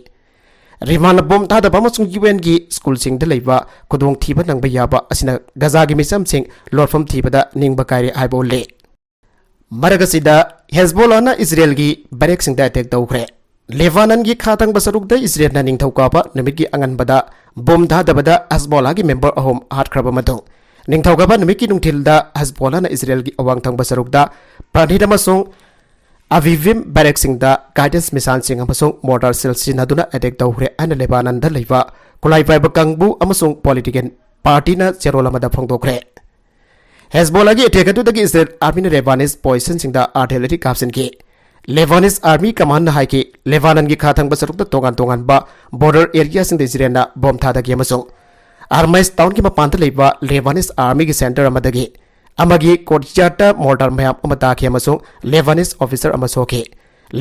ꯔꯤꯃꯥꯜꯅ ꯕꯣꯝ ꯊꯥꯗꯕ ꯑꯃꯁꯨꯡ ꯌꯨ ꯑꯦꯟꯒꯤ ꯁ꯭ꯀꯨꯜꯁꯤꯡꯗ ꯂꯩꯕ ꯈꯨꯗꯣꯡꯊꯤꯕ ꯅꯪꯕ ꯌꯥꯕ ꯑꯁꯤꯅ ꯒꯖꯥꯒꯤ ꯃꯤꯆꯝꯁꯤꯡ ꯂꯣꯠꯐꯝ ꯊꯤꯕꯗ ꯅꯤꯡꯕ ꯀꯥꯏꯔꯦ ꯍꯥꯏꯕ ꯎꯠꯂꯤ꯫ ꯃꯔꯛ ꯑꯁꯤꯗ ꯍꯦꯖꯕꯣꯂꯥꯅ ꯏꯖꯔꯦꯜꯒꯤ ꯕꯦꯔꯦꯛꯁꯤꯡꯗ attack ꯇꯧꯈ꯭ꯔꯦ꯫ ꯂꯦꯕꯥꯅꯟꯒꯤ ꯈꯥ ꯊꯪꯕ ꯁꯔꯨꯛꯇ ꯏꯖꯔꯦꯜꯅ ꯅꯤꯡꯊꯧꯀꯥꯕ ꯅꯨꯃꯤꯠꯀꯤ ꯑꯉꯟꯕꯗ ꯕꯣꯝ ꯊꯥꯗꯕꯗ ꯍꯦꯖꯕꯣꯂꯥꯒꯤ member ꯑꯍꯨꯝ ꯍꯥꯠꯈ꯭ꯔꯕ ꯃꯇꯨꯡ, ꯅꯤꯡꯊꯧꯀꯥꯕ ꯅꯨꯃꯤꯠꯀꯤ ꯅꯨꯡꯊꯤꯜꯗ ꯍꯦꯖꯕꯣꯂꯥꯅ ꯏꯖꯔꯦꯜꯒꯤ ꯑꯋꯥꯡ ꯊꯪꯕ ꯁꯔꯨꯛꯇ ꯄ꯭ꯔꯥꯅꯤꯠ ꯑꯃꯁꯨꯡ ꯑꯚꯤꯚꯤꯝ ꯕꯦꯔꯦꯛꯁꯤꯡꯗ guidance missileꯁꯤꯡ ꯑꯃꯁꯨꯡ mortar shell ꯁꯤꯖꯤꯟꯅꯗꯨꯅ attack ꯇꯧꯈ꯭ꯔꯦ ꯍꯥꯏꯅ ꯂꯦꯕꯥꯅꯟꯗ ꯂꯩꯕ ꯈꯨꯠꯂꯥꯏ ꯄꯥꯏꯕ ꯀꯥꯡꯕꯨ ꯑꯃꯁꯨꯡ political partyꯅ ꯆꯦꯔꯣꯜ ꯑꯃꯗ ꯐꯣꯡꯗꯣꯛꯈ꯭ꯔꯦ꯫ ꯍꯦꯖꯕꯣꯂꯥꯒꯤ attack ꯑꯗꯨꯗꯒꯤ ꯏꯖꯔꯦꯜ armyꯅ Lebanese positionꯁꯤꯡꯗ artillery ꯀꯥꯞꯁꯤꯟꯈꯤ꯫ Lebanese army commandꯅ ꯍꯥꯏꯈꯤ, ꯂꯦꯕꯥꯅꯟꯒꯤ ꯈꯥ ꯊꯪꯕ ꯁꯔꯨꯛꯇ ꯇꯣꯉꯥꯟ ꯇꯣꯉꯥꯟꯕ border areaꯁꯤꯡꯗ ꯏꯖꯔꯦꯜꯅ ꯕꯣꯝ ꯊꯥꯗꯈꯤ ꯑꯃꯁꯨꯡ ꯑꯔꯃꯥꯏꯁ townꯒꯤ ꯃꯄꯥꯟꯗ ꯂꯩꯕ Lebanese armyꯒꯤ center ꯑꯃꯗꯒꯤ ꯑꯃꯒꯤ courtyardꯇ mortar ꯃꯌꯥꯝ ꯑꯃ ꯇꯥꯈꯤ ꯑꯃꯁꯨꯡ Lebanese officer ꯑꯃ ꯁꯣꯛꯈꯤ꯫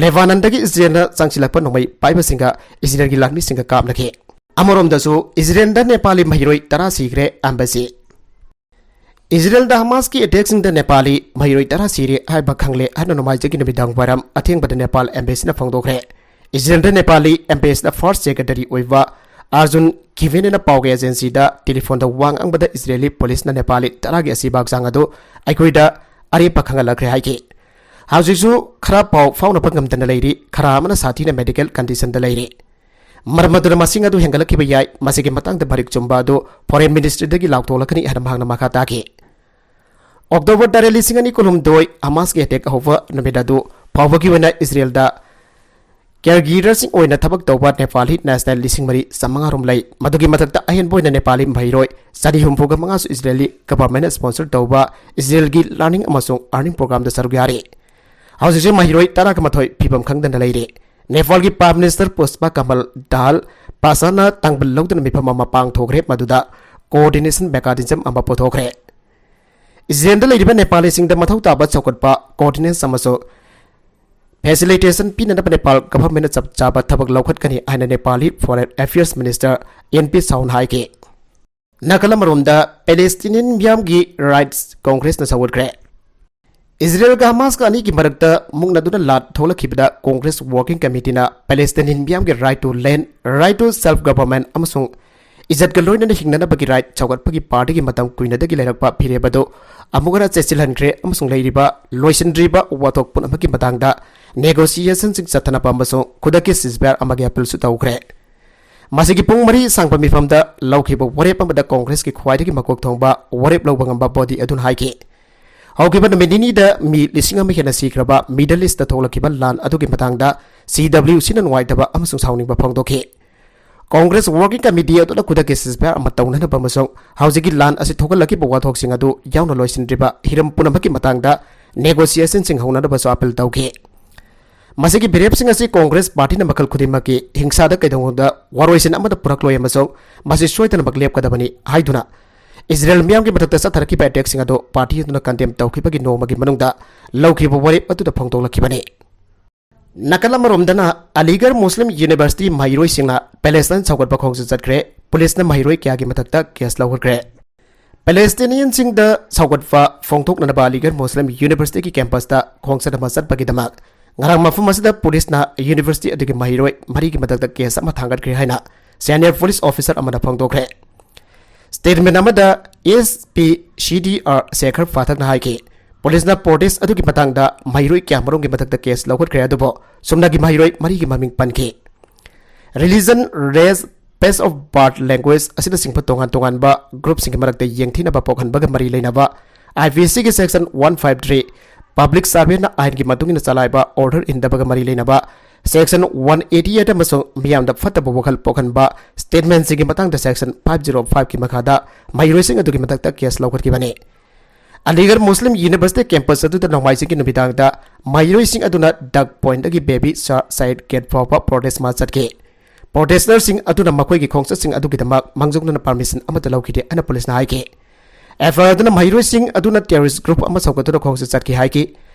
ꯂꯦꯕꯥꯅꯟꯗꯒꯤ ꯏꯖꯔꯦꯜꯅ ꯆꯪꯁꯤꯜꯂꯛꯄ ꯅꯣꯡꯃꯩ ꯄꯥꯏꯕꯁꯤꯡꯒ ꯏꯖꯔꯦꯜꯒꯤ ꯂꯥꯟꯃꯤꯁꯤꯡꯒ ꯀꯥꯞꯅꯈꯤ꯫ ꯑꯃꯔꯣꯝꯗꯁꯨ ꯏꯖꯔꯦꯜꯗ ꯅꯦꯄꯥꯂꯤ ꯃꯍꯩꯔꯣꯏ ꯇꯔꯥ ꯁꯤꯈ꯭ꯔꯦ꯫ Embassy ꯏꯖꯔꯦꯜꯗ ꯍꯃꯥꯁꯀꯤ attackꯁꯤꯡꯗ ꯅꯦꯄꯥꯂꯤ ꯃꯍꯩꯔꯣꯏ ꯇꯔꯥ ꯁꯤꯔꯦ ꯍꯥꯏꯕ ꯈꯪꯂꯦ ꯍꯥꯏꯅ ꯅꯣꯡꯃꯥꯏꯖꯤꯡꯒꯤ ꯅꯨꯃꯤꯗꯥꯡ ꯋꯥꯏꯔꯝ ꯑꯊꯦꯡꯕꯗ ꯅꯦꯄꯥꯜ embassyꯅ ꯐꯣꯡꯗꯣꯛꯈ꯭ꯔꯦ꯫ ꯏꯖꯔꯦꯜꯗ ꯅꯦꯄꯥꯂꯤ embassyꯗ first secretary ꯑꯣꯏꯕ ꯑꯥꯔꯖꯨꯟ ꯈꯤꯚꯦꯅꯦꯅ ꯄꯥꯎꯒꯤ agencyꯗ telephoneꯗ ꯋꯥ ꯉꯥꯡꯕꯗ ꯏꯖꯔꯦꯂꯤ policeꯅ ꯅꯦꯄꯥꯂꯤ ꯇꯔꯥꯒꯤ ꯑꯁꯤꯕ ꯍꯛꯆꯥꯡ ꯑꯗꯨ ꯑꯩꯈꯣꯏꯗ ꯑꯔꯦꯞꯄ ꯈꯪꯍꯜꯂꯛꯈ꯭ꯔꯦ ꯍꯥꯏꯈꯤ꯫ ꯍꯧꯖꯤꯛꯁꯨ ꯈꯔ ꯄꯥꯎ ꯐꯥꯎꯅꯕ ꯉꯝꯗꯅ ꯂꯩꯔꯤ, ꯈꯔ ꯑꯃꯅ ꯁꯥꯊꯤꯅ medical conditionꯗ ꯂꯩꯔꯤ꯫ ꯃꯔꯝ ꯑꯗꯨꯅ ꯃꯁꯤꯡ ꯑꯗꯨ ꯍꯦꯟꯒꯠꯂꯛꯈꯤꯕ ꯌꯥꯏ꯫ ꯃꯁꯤꯒꯤ ꯃꯇꯥꯡꯗ ꯃꯔꯤꯛ ꯆꯨꯝꯕ ꯑꯗꯨ Foreign Ministryꯗꯒꯤ ꯂꯥꯎꯊꯣꯛꯂꯛꯀꯅꯤ ꯍꯥꯏꯅ ꯃꯍꯥꯛꯅ ꯃꯈꯥ ꯇꯥꯈꯤ꯫ October ꯇꯔꯦꯠ, ꯂꯤꯁꯤꯡ ꯑꯅꯤ ꯀꯨꯟꯍꯨꯝꯗꯣꯏ, ꯍꯃꯥꯁꯀꯤ attack ꯍꯧꯕ ꯅꯨꯃꯤꯠ ꯑꯗꯨ ꯐꯥꯎꯕꯒꯤ ꯑꯣꯏꯅ ꯏꯖꯔꯦꯜꯗ caregivers ꯑꯣꯏꯅ ꯊꯕꯛ ꯇꯧꯕ ꯅꯦꯄꯥꯂꯤ national ꯂꯤꯁꯤꯡ ꯃꯔꯤ ꯆꯥꯃꯉꯥ ꯔꯣꯝ ꯂꯩ꯫ ꯃꯗꯨꯒꯤ ꯃꯊꯛꯇ ꯑꯍꯦꯟꯕ ꯑꯣꯏꯅ ꯅꯦꯄꯥꯂꯤ ꯃꯍꯩꯔꯣꯏ ꯆꯅꯤ ꯍꯨꯝꯐꯨ ꯃꯉꯥꯁꯨ ꯏꯖꯔꯦꯂꯤ governmentꯅ sponsor ꯇꯧꯕ ꯏꯖꯔꯦꯜꯒꯤ learning ꯑꯃꯁꯨꯡ earning programꯗ ꯁꯔꯨꯛ ꯌꯥꯔꯤ꯫ ꯍꯧꯖꯤꯛꯁꯨ ꯃꯍꯩꯔꯣꯏ ꯇꯔꯥꯒ ꯃꯥꯊꯣꯏ ꯐꯤꯕꯝ ꯈꯪꯗꯅ ꯂꯩꯔꯤ꯫ ꯅꯦꯄꯥꯜꯒꯤ Prime Minister ꯄꯨꯁꯄ ꯀꯃꯜ ꯗꯥꯜ ꯄꯥꯁꯥꯅ ꯇꯥꯡꯕꯜ ꯂꯧꯗꯨꯅ ꯃꯤꯐꯝ ꯑꯃ ꯄꯥꯡꯊꯣꯛꯈ꯭ꯔꯦ, ꯃꯗꯨꯗ coordination mechanism ꯑꯃ ꯄꯨꯊꯣꯛꯈ꯭ꯔꯦ꯫ ꯏꯖꯔꯦꯜꯗ ꯂꯩꯔꯤꯕ ꯅꯦꯄꯥꯂꯤꯁꯤꯡꯗ ꯃꯊꯧ ꯇꯥꯕ ꯆꯥꯎꯈꯠꯄ, coordination ꯑꯃꯁꯨꯡ facilitation ꯄꯤꯅꯅꯕ ꯅꯦꯄꯥꯜ governmentꯅ ꯆꯞ ꯆꯥꯕ ꯊꯕꯛ ꯂꯧꯈꯠꯀꯅꯤ ꯍꯥꯏꯅ Nepali Foreign Affairs Minister N P ꯁꯥꯎꯅ ꯍꯥꯏꯈꯤ꯫ ꯅꯥꯀꯜ ꯑꯃꯔꯣꯝꯗ, Palestinian ꯃꯤꯌꯥꯝꯒꯤ rights Congressꯅ ꯁꯧꯒꯠꯈ꯭ꯔꯦ꯫ ꯏꯖꯔꯦꯜꯒ ꯍꯃꯥꯁꯀ ꯑꯅꯤꯒꯤ ꯃꯔꯛꯇ ꯃꯨꯛꯅꯗꯨꯅ ꯂꯥꯟ ꯊꯣꯛꯂꯛꯈꯤꯕꯗ Congress Working Committeeꯅ Palestinian ꯃꯤꯌꯥꯝꯒꯤ right to land, right to self government ꯑꯃꯁꯨꯡ ꯏꯖꯠꯀ ꯂꯣꯏꯅꯅ ꯍꯤꯡꯅꯅꯕꯒꯤ right ꯁꯧꯒꯠꯄꯒꯤ partyꯒꯤ ꯃꯇꯝ ꯀꯨꯏꯅꯗꯒꯤ ꯂꯩꯔꯛꯄ ꯐꯤꯔꯦꯞ ꯑꯗꯨ ꯑꯃꯨꯛ ꯍꯟꯅ ꯆꯦꯠꯁꯤꯜꯍꯟꯈ꯭ꯔꯦ ꯑꯃꯁꯨꯡ ꯂꯩꯔꯤꯕ ꯂꯣꯏꯁꯤꯟꯗ꯭ꯔꯤꯕ ꯋꯥꯊꯣꯛ ꯄꯨꯝꯅꯃꯛꯀꯤ ꯃꯇꯥꯡꯗ negotiationꯁꯤꯡ ꯆꯠꯊꯅꯕ ꯑꯃꯁꯨꯡ ꯈꯨꯗꯛꯀꯤ ceasefire ꯑꯃꯒꯤ appealꯁꯨ ꯇꯧꯈ꯭ꯔꯦ꯫ ꯃꯁꯤꯒꯤ ꯄꯨꯡ ꯃꯔꯤ ꯁꯥꯡꯕ ꯃꯤꯐꯝꯗ ꯂꯧꯈꯤꯕ ꯋꯥꯔꯦꯞ ꯑꯃꯗ Congressꯀꯤ ꯈ꯭ꯋꯥꯏꯗꯒꯤ ꯃꯀꯣꯛ ꯊꯣꯡꯕ ꯋꯥꯔꯦꯞ ꯂꯧꯕ ꯉꯝꯕ body ꯑꯗꯨꯅ ꯍꯥꯏꯈꯤ, ꯍꯧꯈꯤꯕ ꯅꯨꯃꯤꯠ ꯅꯤꯅꯤꯗ ꯃꯤ ꯂꯤꯁꯤꯡ ꯑꯃ ꯍꯦꯟꯅ ꯁꯤꯈ꯭ꯔꯕ Middle Eastꯇ ꯊꯣꯛꯂꯛꯈꯤꯕ ꯂꯥꯟ ꯑꯗꯨꯒꯤ ꯃꯇꯥꯡꯗ ꯁꯤ ꯗꯕ꯭ꯂꯤꯌꯨ ꯁꯤꯅ ꯅꯨꯡꯉꯥꯏꯇꯕ ꯑꯃꯁꯨꯡ ꯁꯥꯎꯅꯤꯡꯕ ꯐꯣꯡꯗꯣꯛꯈꯤ꯫ Congress Working Committee ꯑꯗꯨꯅ ꯈꯨꯗꯛꯀꯤ ceasefire ꯑꯃ ꯇꯧꯅꯅꯕ ꯑꯃꯁꯨꯡ ꯍꯧꯖꯤꯛꯀꯤ ꯂꯥꯟ ꯑꯁꯤ ꯊꯣꯛꯍꯜꯂꯛꯈꯤꯕ ꯋꯥꯊꯣꯛꯁꯤꯡ ꯑꯗꯨ ꯌꯥꯎꯅ ꯂꯣꯏꯁꯤꯟꯗ꯭ꯔꯤꯕ ꯍꯤꯔꯝ ꯄꯨꯝꯅꯃꯛꯀꯤ ꯃꯇꯥꯡꯗ negotiationꯁꯤꯡ ꯍꯧꯅꯅꯕꯁꯨ appeal ꯇꯧꯈꯤ꯫ ꯃꯁꯤꯒꯤ ꯐꯤꯔꯦꯞꯁꯤꯡ ꯑꯁꯤ Congress partyꯅ ꯃꯈꯜ ꯈꯨꯗꯤꯡꯃꯛꯀꯤ ꯍꯤꯡꯁꯥꯗ ꯀꯩꯗꯧꯅꯨꯡꯗ ꯋꯥꯔꯣꯏꯁꯤꯟ ꯑꯃꯠꯇ ꯄꯨꯔꯛꯂꯣꯏ ꯑꯃꯁꯨꯡ ꯃꯁꯤ ꯁꯣꯏꯗꯅꯃꯛ ꯂꯦꯞꯀꯗꯕꯅꯤ ꯍꯥꯏꯗꯨꯅ ꯏꯖꯔꯦꯜ ꯃꯤꯌꯥꯝꯒꯤ ꯃꯊꯛꯇ ꯆꯠꯊꯔꯛꯈꯤꯕ attackꯁꯤꯡ ꯑꯗꯨ party ꯑꯗꯨꯅ condemn ꯇꯧꯈꯤꯕꯒꯤ ꯅꯣꯡꯃꯒꯤ ꯃꯅꯨꯡꯗ ꯂꯧꯈꯤꯕ ꯋꯥꯔꯦꯞ ꯑꯗꯨꯗ ꯐꯣꯡꯗꯣꯛꯂꯛꯈꯤꯕꯅꯤ꯫ ꯅꯥꯀꯜ ꯑꯃꯔꯣꯝꯗꯅ, ꯑꯂꯤꯒꯔ ꯃꯨꯁꯂꯤꯝ ꯌꯨꯅꯤꯚꯔꯁꯤꯇꯤ ꯃꯍꯩꯔꯣꯏꯁꯤꯡꯅ Palestine ꯁꯧꯒꯠꯄ ꯈꯣꯡꯖꯪ ꯆꯠꯈ꯭ꯔꯦ꯫ ꯄꯨꯂꯤꯁꯅ ꯃꯍꯩꯔꯣꯏ ꯀꯌꯥꯒꯤ ꯃꯊꯛꯇ case ꯂꯧꯈꯠꯈ꯭ꯔꯦ꯫ Palestinianꯁꯤꯡꯗ ꯁꯧꯒꯠꯄ ꯐꯣꯡꯗꯣꯛꯅꯅꯕ ꯑꯂꯤꯒꯔ ꯃꯨꯁꯂꯤꯝ ꯌꯨꯅꯤꯚꯔꯁꯤꯇꯤꯒꯤ campusꯇ ꯈꯣꯡꯆꯠ ꯑꯃ ꯆꯠꯄꯒꯤꯗꯃꯛ ꯉꯔꯥꯡ ꯃꯐꯝ ꯑꯁꯤꯗ ꯄꯨꯂꯤꯁꯅ ꯌꯨꯅꯤꯚꯔꯁꯤꯇꯤ ꯑꯗꯨꯒꯤ ꯃꯍꯩꯔꯣꯏ ꯃꯔꯤꯒꯤ ꯃꯊꯛꯇ case ꯑꯃ ꯊꯥꯡꯒꯠꯈ꯭ꯔꯦ ꯍꯥꯏꯅ senior police officer ꯑꯃꯅ ꯐꯣꯡꯗꯣꯛꯈ꯭ꯔꯦ꯫ Statement ꯑꯃꯗ S P C D R Sekhar ꯐꯥꯊꯛꯅ ꯍꯥꯏꯈꯤ, ꯄꯨꯂꯤꯁꯅ protest ꯑꯗꯨꯒꯤ ꯃꯇꯥꯡꯗ ꯃꯍꯩꯔꯣꯏ ꯀꯌꯥꯃꯔꯨꯝꯒꯤ ꯃꯊꯛꯇ case ꯂꯧꯈꯠꯈ꯭ꯔꯦ, ꯑꯗꯨꯕꯨ ꯁꯨꯞꯅꯒꯤ ꯃꯍꯩꯔꯣꯏ ꯃꯔꯤꯒꯤ ꯃꯃꯤꯡ ꯄꯟꯈꯤ꯫ Religion, race, place of birth, language ꯑꯁꯤꯅꯆꯤꯡꯕ ꯇꯣꯉꯥꯟ ꯇꯣꯉꯥꯟꯕ groupꯁꯤꯡꯒꯤ ꯃꯔꯛꯇ ꯌꯦꯡꯊꯤꯅꯕ ꯄꯣꯛꯍꯟꯕꯒ ꯃꯔꯤ ꯂꯩꯅꯕ IPCꯒꯤ section one five three, public servantꯅ ꯑꯥꯏꯟꯒꯤ ꯃꯇꯨꯡ ꯏꯟꯅ ꯆꯂꯥꯏꯕ order ꯏꯟꯗꯕꯒ ꯃꯔꯤ ꯂꯩꯅꯕ section one eighty eight ꯑꯃꯁꯨꯡ ꯃꯤꯌꯥꯝꯗ ꯐꯠꯇꯕ ꯋꯥꯈꯜ ꯄꯣꯛꯍꯟꯕ statementꯁꯤꯡꯒꯤ ꯃꯇꯥꯡꯗ section five zero fiveꯀꯤ ꯃꯈꯥꯗ ꯃꯍꯩꯔꯣꯏꯁꯤꯡ ꯑꯗꯨꯒꯤ ꯃꯊꯛꯇ case ꯂꯧꯈꯠꯈꯤꯕꯅꯤ꯫ ꯑꯂꯤꯒꯔ ꯃꯨꯁꯂꯤꯝ ꯌꯨꯅꯤꯚꯔꯁꯤꯇꯤ campus ꯑꯗꯨꯗ ꯅꯣꯡꯃꯥꯏꯖꯤꯡꯒꯤ ꯅꯨꯃꯤꯗꯥꯡꯗ ꯃꯍꯩꯔꯣꯏꯁꯤꯡ ꯑꯗꯨꯅ ꯗꯛ ꯄꯣꯏꯟꯠꯇꯒꯤ ꯕꯦꯕꯤ ꯁꯥ ꯁꯥꯏꯗ ꯒꯦꯠ ꯐꯥꯎꯕ protest march ꯆꯠꯈꯤ꯫ Protesterꯁꯤꯡ ꯑꯗꯨꯅ ꯃꯈꯣꯏꯒꯤ ꯈꯣꯡꯆꯠꯁꯤꯡ ꯑꯗꯨꯒꯤꯗꯃꯛ ꯃꯥꯡꯖꯧꯅꯅ permission ꯑꯃꯠꯇ ꯂꯧꯈꯤꯗꯦ ꯍꯥꯏꯅ ꯄꯨꯂꯤꯁꯅ ꯍꯥꯏꯈꯤ꯫ FIR ꯑꯗꯨꯅ ꯃꯍꯩꯔꯣꯏꯁꯤꯡ ꯑꯗꯨꯅ terrorist group ꯑꯃ ꯁꯧꯒꯠꯇꯨꯅ ꯈꯣꯡꯆꯠ ꯆꯠꯈꯤ ꯍꯥꯏꯈꯤ꯫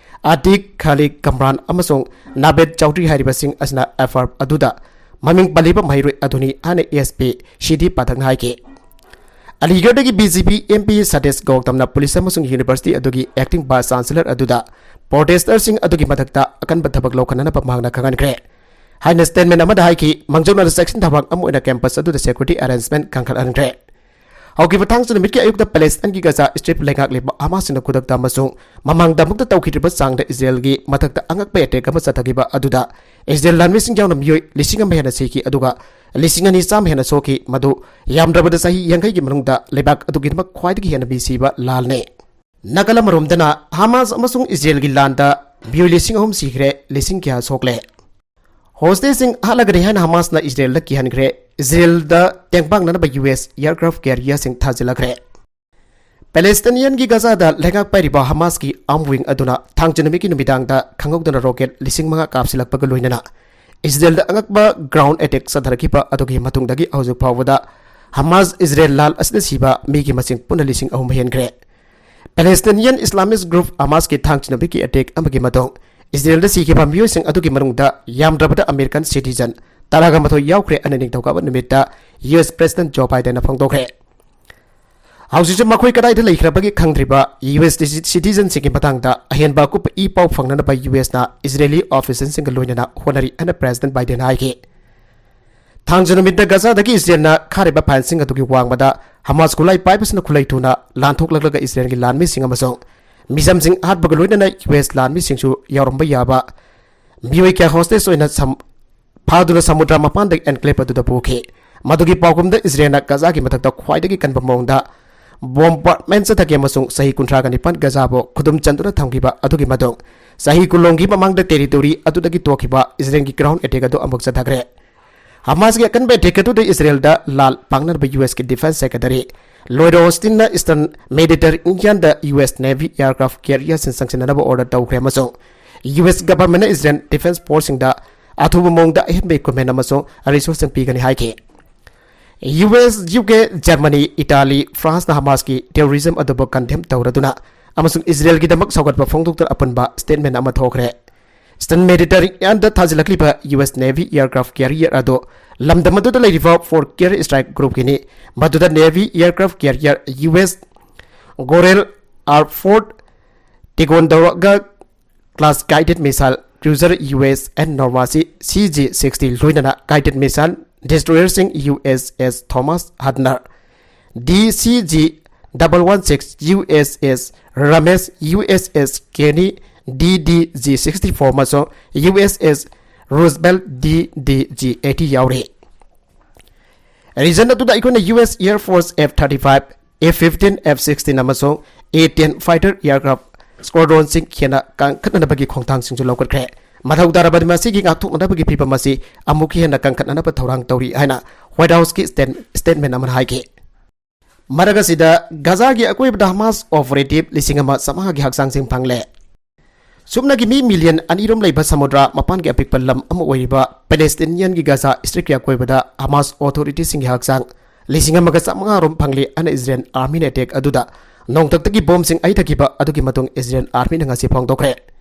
ꯑꯇꯤꯛ, ꯈꯥꯂꯤꯗ, ꯀꯝꯔꯥꯟ ꯑꯃꯁꯨꯡ ꯅꯥꯕꯦꯗ ꯆꯧꯙꯔꯤ ꯍꯥꯏꯔꯤꯕꯁꯤꯡ ꯑꯁꯤꯅ FIR ꯑꯗꯨꯗ ꯃꯃꯤꯡ ꯄꯜꯂꯤꯕ ꯃꯍꯩꯔꯣꯏ ꯑꯗꯨꯅꯤ ꯍꯥꯏꯅ SP ꯁꯤꯗꯤ ꯄꯥꯊꯛꯅ ꯍꯥꯏꯈꯤ꯫ ꯑꯂꯤꯒꯔꯗꯒꯤ BJP MP ꯁꯇꯤꯁ ꯒꯧꯇꯝꯅ ꯄꯨꯂꯤꯁ ꯑꯃꯁꯨꯡ ꯌꯨꯅꯤꯚꯔꯁꯤꯇꯤ ꯑꯗꯨꯒꯤ acting vice chancellor ꯑꯗꯨꯗ protesterꯁꯤꯡ ꯑꯗꯨꯒꯤ ꯃꯊꯛꯇ ꯑꯀꯟꯕ ꯊꯕꯛ ꯂꯧꯈꯠꯅꯅꯕ ꯃꯍꯥꯛꯅ ꯈꯪꯍꯟꯈ꯭ꯔꯦ ꯍꯥꯏꯅ statement ꯑꯃꯗ ꯍꯥꯏꯈꯤ꯫ ꯃꯥꯡꯖꯧꯅꯅ ꯆꯦꯛꯁꯤꯟ ꯊꯧꯔꯥꯡ ꯑꯃ ꯑꯣꯏꯅ campus ꯑꯗꯨꯗ security arrangement ꯀꯟꯈꯠꯍꯟꯈ꯭ꯔꯦ꯫ ꯍꯧꯈꯤꯕ ꯊꯥꯡꯖ ꯅꯨꯃꯤꯠꯀꯤ ꯑꯌꯨꯛꯇ ꯄꯦꯂꯦꯁꯇꯥꯏꯟꯒꯤ ꯒꯖꯥ ꯁ꯭ꯇ꯭ꯔꯤꯞ ꯂꯩꯉꯥꯛꯂꯤꯕ ꯍꯃꯥꯁꯁꯤꯡꯅ ꯈꯨꯗꯛꯇ ꯑꯃꯁꯨꯡ ꯃꯃꯥꯡꯗ ꯑꯃꯨꯛꯇ ꯇꯧꯈꯤꯗ꯭ꯔꯤꯕ ꯆꯥꯡꯗ ꯏꯖꯔꯦꯜꯒꯤ ꯃꯊꯛꯇ ꯑꯉꯛꯄ attack ꯑꯃ ꯆꯠꯊꯈꯤꯕ ꯑꯗꯨꯗ ꯏꯖꯔꯦꯜ ꯂꯥꯟꯃꯤꯁꯤꯡ ꯌꯥꯎꯅ ꯃꯤꯑꯣꯏ ꯂꯤꯁꯤꯡ ꯑꯃ ꯍꯦꯟꯅ ꯁꯤꯈꯤ, ꯑꯗꯨꯒ ꯂꯤꯁꯤꯡ ꯑꯅꯤ ꯆꯥꯝꯃ ꯍꯦꯟꯅ ꯁꯣꯛꯈꯤ, ꯃꯗꯨ ꯌꯥꯝꯗ꯭ꯔꯕꯗ ꯆꯍꯤ ꯌꯥꯡꯈꯩꯒꯤ ꯃꯅꯨꯡꯗ ꯂꯩꯕꯥꯛ ꯑꯗꯨꯒꯤꯗꯃꯛ ꯈ꯭ꯋꯥꯏꯗꯒꯤ ꯍꯦꯟꯅ ꯃꯤ ꯁꯤꯕ ꯂꯥꯜꯅꯤ꯫ ꯅꯥꯀꯜ ꯑꯃꯔꯣꯝꯗꯅ ꯍꯃꯥꯁ ꯑꯃꯁꯨꯡ ꯏꯖꯔꯦꯜꯒꯤ ꯂꯥꯟꯗ ꯃꯤꯑꯣꯏ ꯂꯤꯁꯤꯡ ꯑꯍꯨꯝ ꯁꯤꯈ꯭ꯔꯦ, ꯂꯤꯁꯤꯡ ꯀꯌꯥ ꯁꯣꯛꯂꯦ꯫ Hostageꯁꯤꯡ ꯍꯥꯠꯂꯒꯅꯤ ꯍꯥꯏꯅ ꯍꯃꯥꯁꯅ ꯏꯖꯔꯦꯜꯗ ꯀꯤꯍꯟꯈ꯭ꯔꯦ꯫ ꯏꯖꯔꯦꯜꯗ ꯇꯦꯡꯕꯥꯡꯅꯅꯕ US aircraft carrierꯁꯤꯡ ꯊꯥꯖꯤꯜꯂꯛꯈ꯭ꯔꯦ꯫ ꯄꯦꯂꯦꯁꯇꯤꯅꯤꯌꯟꯒꯤ ꯒꯖꯥꯗ ꯂꯩꯉꯥꯛ ꯄꯥꯏꯔꯤꯕ ꯍꯃꯥꯁꯀꯤ arm wing ꯑꯗꯨꯅ ꯊꯥꯡꯖ ꯅꯨꯃꯤꯠꯀꯤ ꯅꯨꯃꯤꯗꯥꯡꯗ ꯈꯪꯍꯧꯗꯅ rocket ꯂꯤꯁꯤꯡ ꯃꯉꯥ ꯀꯥꯞꯁꯤꯜꯂꯛꯄꯒ ꯂꯣꯏꯅꯅ ꯏꯖꯔꯦꯜꯗ ꯑꯉꯛꯄ ground attack ꯆꯠꯊꯔꯛꯈꯤꯕ ꯑꯗꯨꯒꯤ ꯃꯇꯨꯡꯗꯒꯤ ꯍꯧꯖꯤꯛ ꯐꯥꯎꯕꯗ ꯍꯃꯥꯁ ꯏꯖꯔꯦꯜ ꯂꯥꯟ ꯑꯁꯤꯗ ꯁꯤꯕ ꯃꯤꯒꯤ ꯃꯁꯤꯡ ꯄꯨꯟꯅ ꯂꯤꯁꯤꯡ ꯑꯍꯨꯝ ꯍꯦꯟꯈ꯭ꯔꯦ꯫ Palestinian Islamist group ꯍꯃꯥꯁꯀꯤ ꯊꯥꯡꯖ ꯅꯨꯃꯤꯠꯀꯤ attack ꯑꯃꯒꯤ ꯃꯇꯨꯡ ꯏꯖꯔꯦꯜꯗ ꯁꯤꯈꯤꯕ ꯃꯤꯑꯣꯏꯁꯤꯡ ꯑꯗꯨꯒꯤ ꯃꯅꯨꯡꯗ ꯌꯥꯝꯗ꯭ꯔꯕꯗ American citizen ꯇꯔꯥꯒ ꯃꯥꯊꯣꯏ ꯌꯥꯎꯈ꯭ꯔꯦ ꯍꯥꯏꯅ ꯅꯤꯡꯊꯧꯀꯥꯕ ꯅꯨꯃꯤꯠꯇ US President Joe Bidenꯅ ꯐꯣꯡꯗꯣꯛꯈ꯭ꯔꯦ꯫ ꯍꯧꯖꯤꯛꯁꯨ ꯃꯈꯣꯏ ꯀꯗꯥꯏꯗ ꯂꯩꯈ꯭ꯔꯕꯒꯦ ꯈꯪꯗ꯭ꯔꯤꯕ US citizenꯁꯤꯡꯒꯤ ꯃꯇꯥꯡꯗ ꯑꯍꯦꯟꯕ ꯑꯀꯨꯞꯄ ꯏ ꯄꯥꯎ ꯐꯪꯅꯅꯕ USꯅ Israeli officialꯁꯤꯡꯒ ꯂꯣꯏꯅꯅ ꯍꯣꯠꯅꯔꯤ ꯍꯥꯏꯅ President Bidenꯅ ꯍꯥꯏꯈꯤ꯫ ꯊꯥꯡꯖ ꯅꯨꯃꯤꯠꯇ ꯒꯖꯥꯗꯒꯤ ꯏꯖꯔꯦꯜꯅ ꯈꯥꯔꯤꯕ ꯐꯥꯏꯟꯁꯤꯡ ꯑꯗꯨꯒꯤ ꯋꯥꯡꯃꯗ ꯍꯃꯥꯁ ꯈꯨꯠꯂꯥꯏ ꯄꯥꯏꯕꯁꯤꯡꯅ ꯈꯨꯠꯂꯥꯏ ꯊꯨꯅ ꯂꯥꯟꯊꯣꯛꯂꯛꯂꯒ ꯏꯖꯔꯦꯜꯒꯤ ꯂꯥꯟꯃꯤꯁꯤꯡ ꯑꯃꯁꯨꯡ ꯃꯤꯆꯝꯁꯤꯡ ꯍꯥꯠꯄꯒ ꯂꯣꯏꯅꯅ US ꯂꯥꯟꯃꯤꯁꯤꯡꯁꯨ ꯌꯥꯎꯔꯝꯕ ꯌꯥꯕ ꯃꯤꯑꯣꯏ ꯀꯌꯥ hostage ꯑꯣꯏꯅ ꯁꯝ-, ꯐꯥꯗꯨꯅ ꯁꯃꯨꯗ꯭ꯔ ꯃꯄꯥꯟꯗ enclave ꯑꯗꯨꯗ ꯄꯨꯈꯤ꯫ ꯃꯗꯨꯒꯤ ꯄꯥꯎꯈꯨꯝꯗ ꯏꯖꯔꯦꯜꯅ ꯒꯖꯥꯒꯤ ꯃꯊꯛꯇ ꯈ꯭ꯋꯥꯏꯗꯒꯤ ꯀꯟꯕ ꯃꯑꯣꯡꯗ bombardment ꯆꯠꯊꯈꯤ ꯑꯃꯁꯨꯡ ꯆꯍꯤ ꯀꯨꯟꯊ꯭ꯔꯥꯒ ꯅꯤꯄꯥꯟ ꯒꯖꯥꯕꯨ ꯈꯨꯗꯨꯝ ꯆꯟꯗꯨꯅ ꯊꯝꯈꯤꯕ ꯑꯗꯨꯒꯤ ꯃꯇꯨꯡ, ꯆꯍꯤ ꯀꯨꯟꯂꯣꯝꯒꯤ ꯃꯃꯥꯡꯗ territory ꯑꯗꯨꯗꯒꯤ ꯇꯣꯛꯈꯤꯕ ꯏꯖꯔꯦꯜꯒꯤ ground attack ꯑꯗꯨ ꯑꯃꯨꯛ ꯆꯠꯊꯈ꯭ꯔꯦ꯫ ꯍꯃꯥꯁꯀꯤ ꯑꯀꯟꯕ attack ꯑꯗꯨꯗ ꯏꯖꯔꯦꯜꯗ ꯂꯥꯜ ꯄꯥꯡꯅꯅꯕ US ꯀꯤ defence secretary Lloyd Austin ꯅ Eastern Mediterranean ꯗ US Navy aircraft carrier ꯁꯤꯡ ꯆꯪꯁꯤꯟꯅꯅꯕ order ꯇꯧꯈ꯭ꯔꯦ ꯑꯃꯁꯨꯡ US government ꯅ Israel defence force ꯁꯤꯡꯗ ꯑꯊꯨꯕ ꯃꯑꯣꯡꯗ ꯑꯍꯦꯟꯕ equipment ꯑꯃꯁꯨꯡ resource ꯁꯤꯡ ꯄꯤꯒꯅꯤ ꯍꯥꯏꯈꯤ꯫ US, UK, Germany, Italy, France ꯅ ꯍꯃꯥꯁꯀꯤ terrorism ꯑꯗꯨꯕꯨ condemn ꯇꯧꯔꯗꯨꯅ ꯑꯃꯁꯨꯡ ꯏꯖꯔꯦꯜꯒꯤꯗꯃꯛ ꯁꯧꯒꯠꯄ ꯐꯣꯡꯗꯣꯛꯇꯨꯅ ꯑꯄꯨꯟꯕ statement ꯑꯃ ꯊꯣꯛꯈ꯭ꯔꯦ꯫ Eastern Mediterranean ꯗ ꯊꯥꯖꯤꯜꯂꯛꯂꯤꯕ US Navy aircraft carrier ꯑꯗꯨ ꯂꯝꯗꯝ ꯑꯗꯨꯗ ꯂꯩꯔꯤꯕ Four Care Strike Group ꯀꯤꯅꯤ꯫ ꯃꯗꯨꯗ Navy aircraft carrier US Goral, Alford, Ticonderoga class guided missile cruiser USS Normancy CG sixty ꯂꯣꯏꯅꯅ guided missile destroyer ꯁꯤꯡ USS Thomas Hudson, DCG double one six, USS Ramesh, USS Kenny, DDG sixty four ꯑꯃꯁꯨꯡ USS Roosevelt, DDG eighty ꯌꯥꯎꯔꯤ꯫ Region ꯑꯗꯨꯗ ꯑꯩꯈꯣꯏꯅ US Air Force F thirty five, F fifteen, F sixteen ꯑꯃꯁꯨꯡ A ten fighter aircraft squadron ꯁꯤꯡ ꯍꯦꯟꯅ ꯀꯟꯈꯠꯅꯅꯕꯒꯤ ꯈꯣꯡꯊꯥꯡꯁꯤꯡꯁꯨ ꯂꯧꯈꯠꯈ꯭ꯔꯦ꯫ ꯃꯊꯧ ꯇꯥꯔꯕꯗꯤ ꯃꯁꯤꯒꯤ ꯉꯥꯛꯊꯣꯛꯅꯅꯕꯒꯤ ꯐꯤꯚꯝ ꯑꯁꯤ ꯑꯃꯨꯛꯀ ꯍꯦꯟꯅ ꯀꯟꯈꯠꯅꯅꯕ ꯊꯧꯔꯥꯡ ꯇꯧꯔꯤ ꯍꯥꯏꯅ White House ꯀꯤ state-, statement ꯑꯃꯅ ꯍꯥꯏꯈꯤ꯫ ꯃꯔꯛ ꯑꯁꯤꯗ ꯒꯖꯥꯒꯤ ꯑꯀꯣꯏꯕꯗ ꯍꯃꯥꯁ operative ꯂꯤꯁꯤꯡ ꯑꯃ ꯆꯥꯝꯃꯉꯥꯒꯤ ꯍꯛꯆꯥꯡꯁꯤꯡ ꯐꯪꯂꯦ꯫ ꯁꯨꯞꯅꯒꯤ ꯃꯤ million ꯑꯅꯤ ꯔꯣꯝ ꯂꯩꯕ ꯁꯃꯨꯗ꯭ꯔ ꯃꯄꯥꯟꯒꯤ ꯑꯄꯤꯛꯄ ꯂꯝ ꯑꯃ ꯑꯣꯏꯔꯤꯕ Palestinian ꯒꯤ ꯒꯖꯥ Strip ꯀꯤ ꯑꯀꯣꯏꯕꯗ ꯍꯃꯥꯁ authority ꯁꯤꯡꯒꯤ ꯍꯛꯆꯥꯡ ꯂꯤꯁꯤꯡ ꯑꯃꯒ ꯆꯥꯝꯃꯉꯥ ꯔꯣꯝ ꯐꯪꯂꯦ ꯍꯥꯏꯅ Israel army ꯅ attack ꯑꯗꯨꯗ ꯅꯣꯡꯊꯛꯇꯒꯤ bomb ꯁꯤꯡ ꯑꯩꯊꯈꯤꯕ ꯑꯗꯨꯒꯤ ꯃꯇꯨꯡ Israel army ꯅ ꯉꯁꯤ ꯐꯣꯡꯗꯣꯛꯈ꯭ꯔꯦ꯫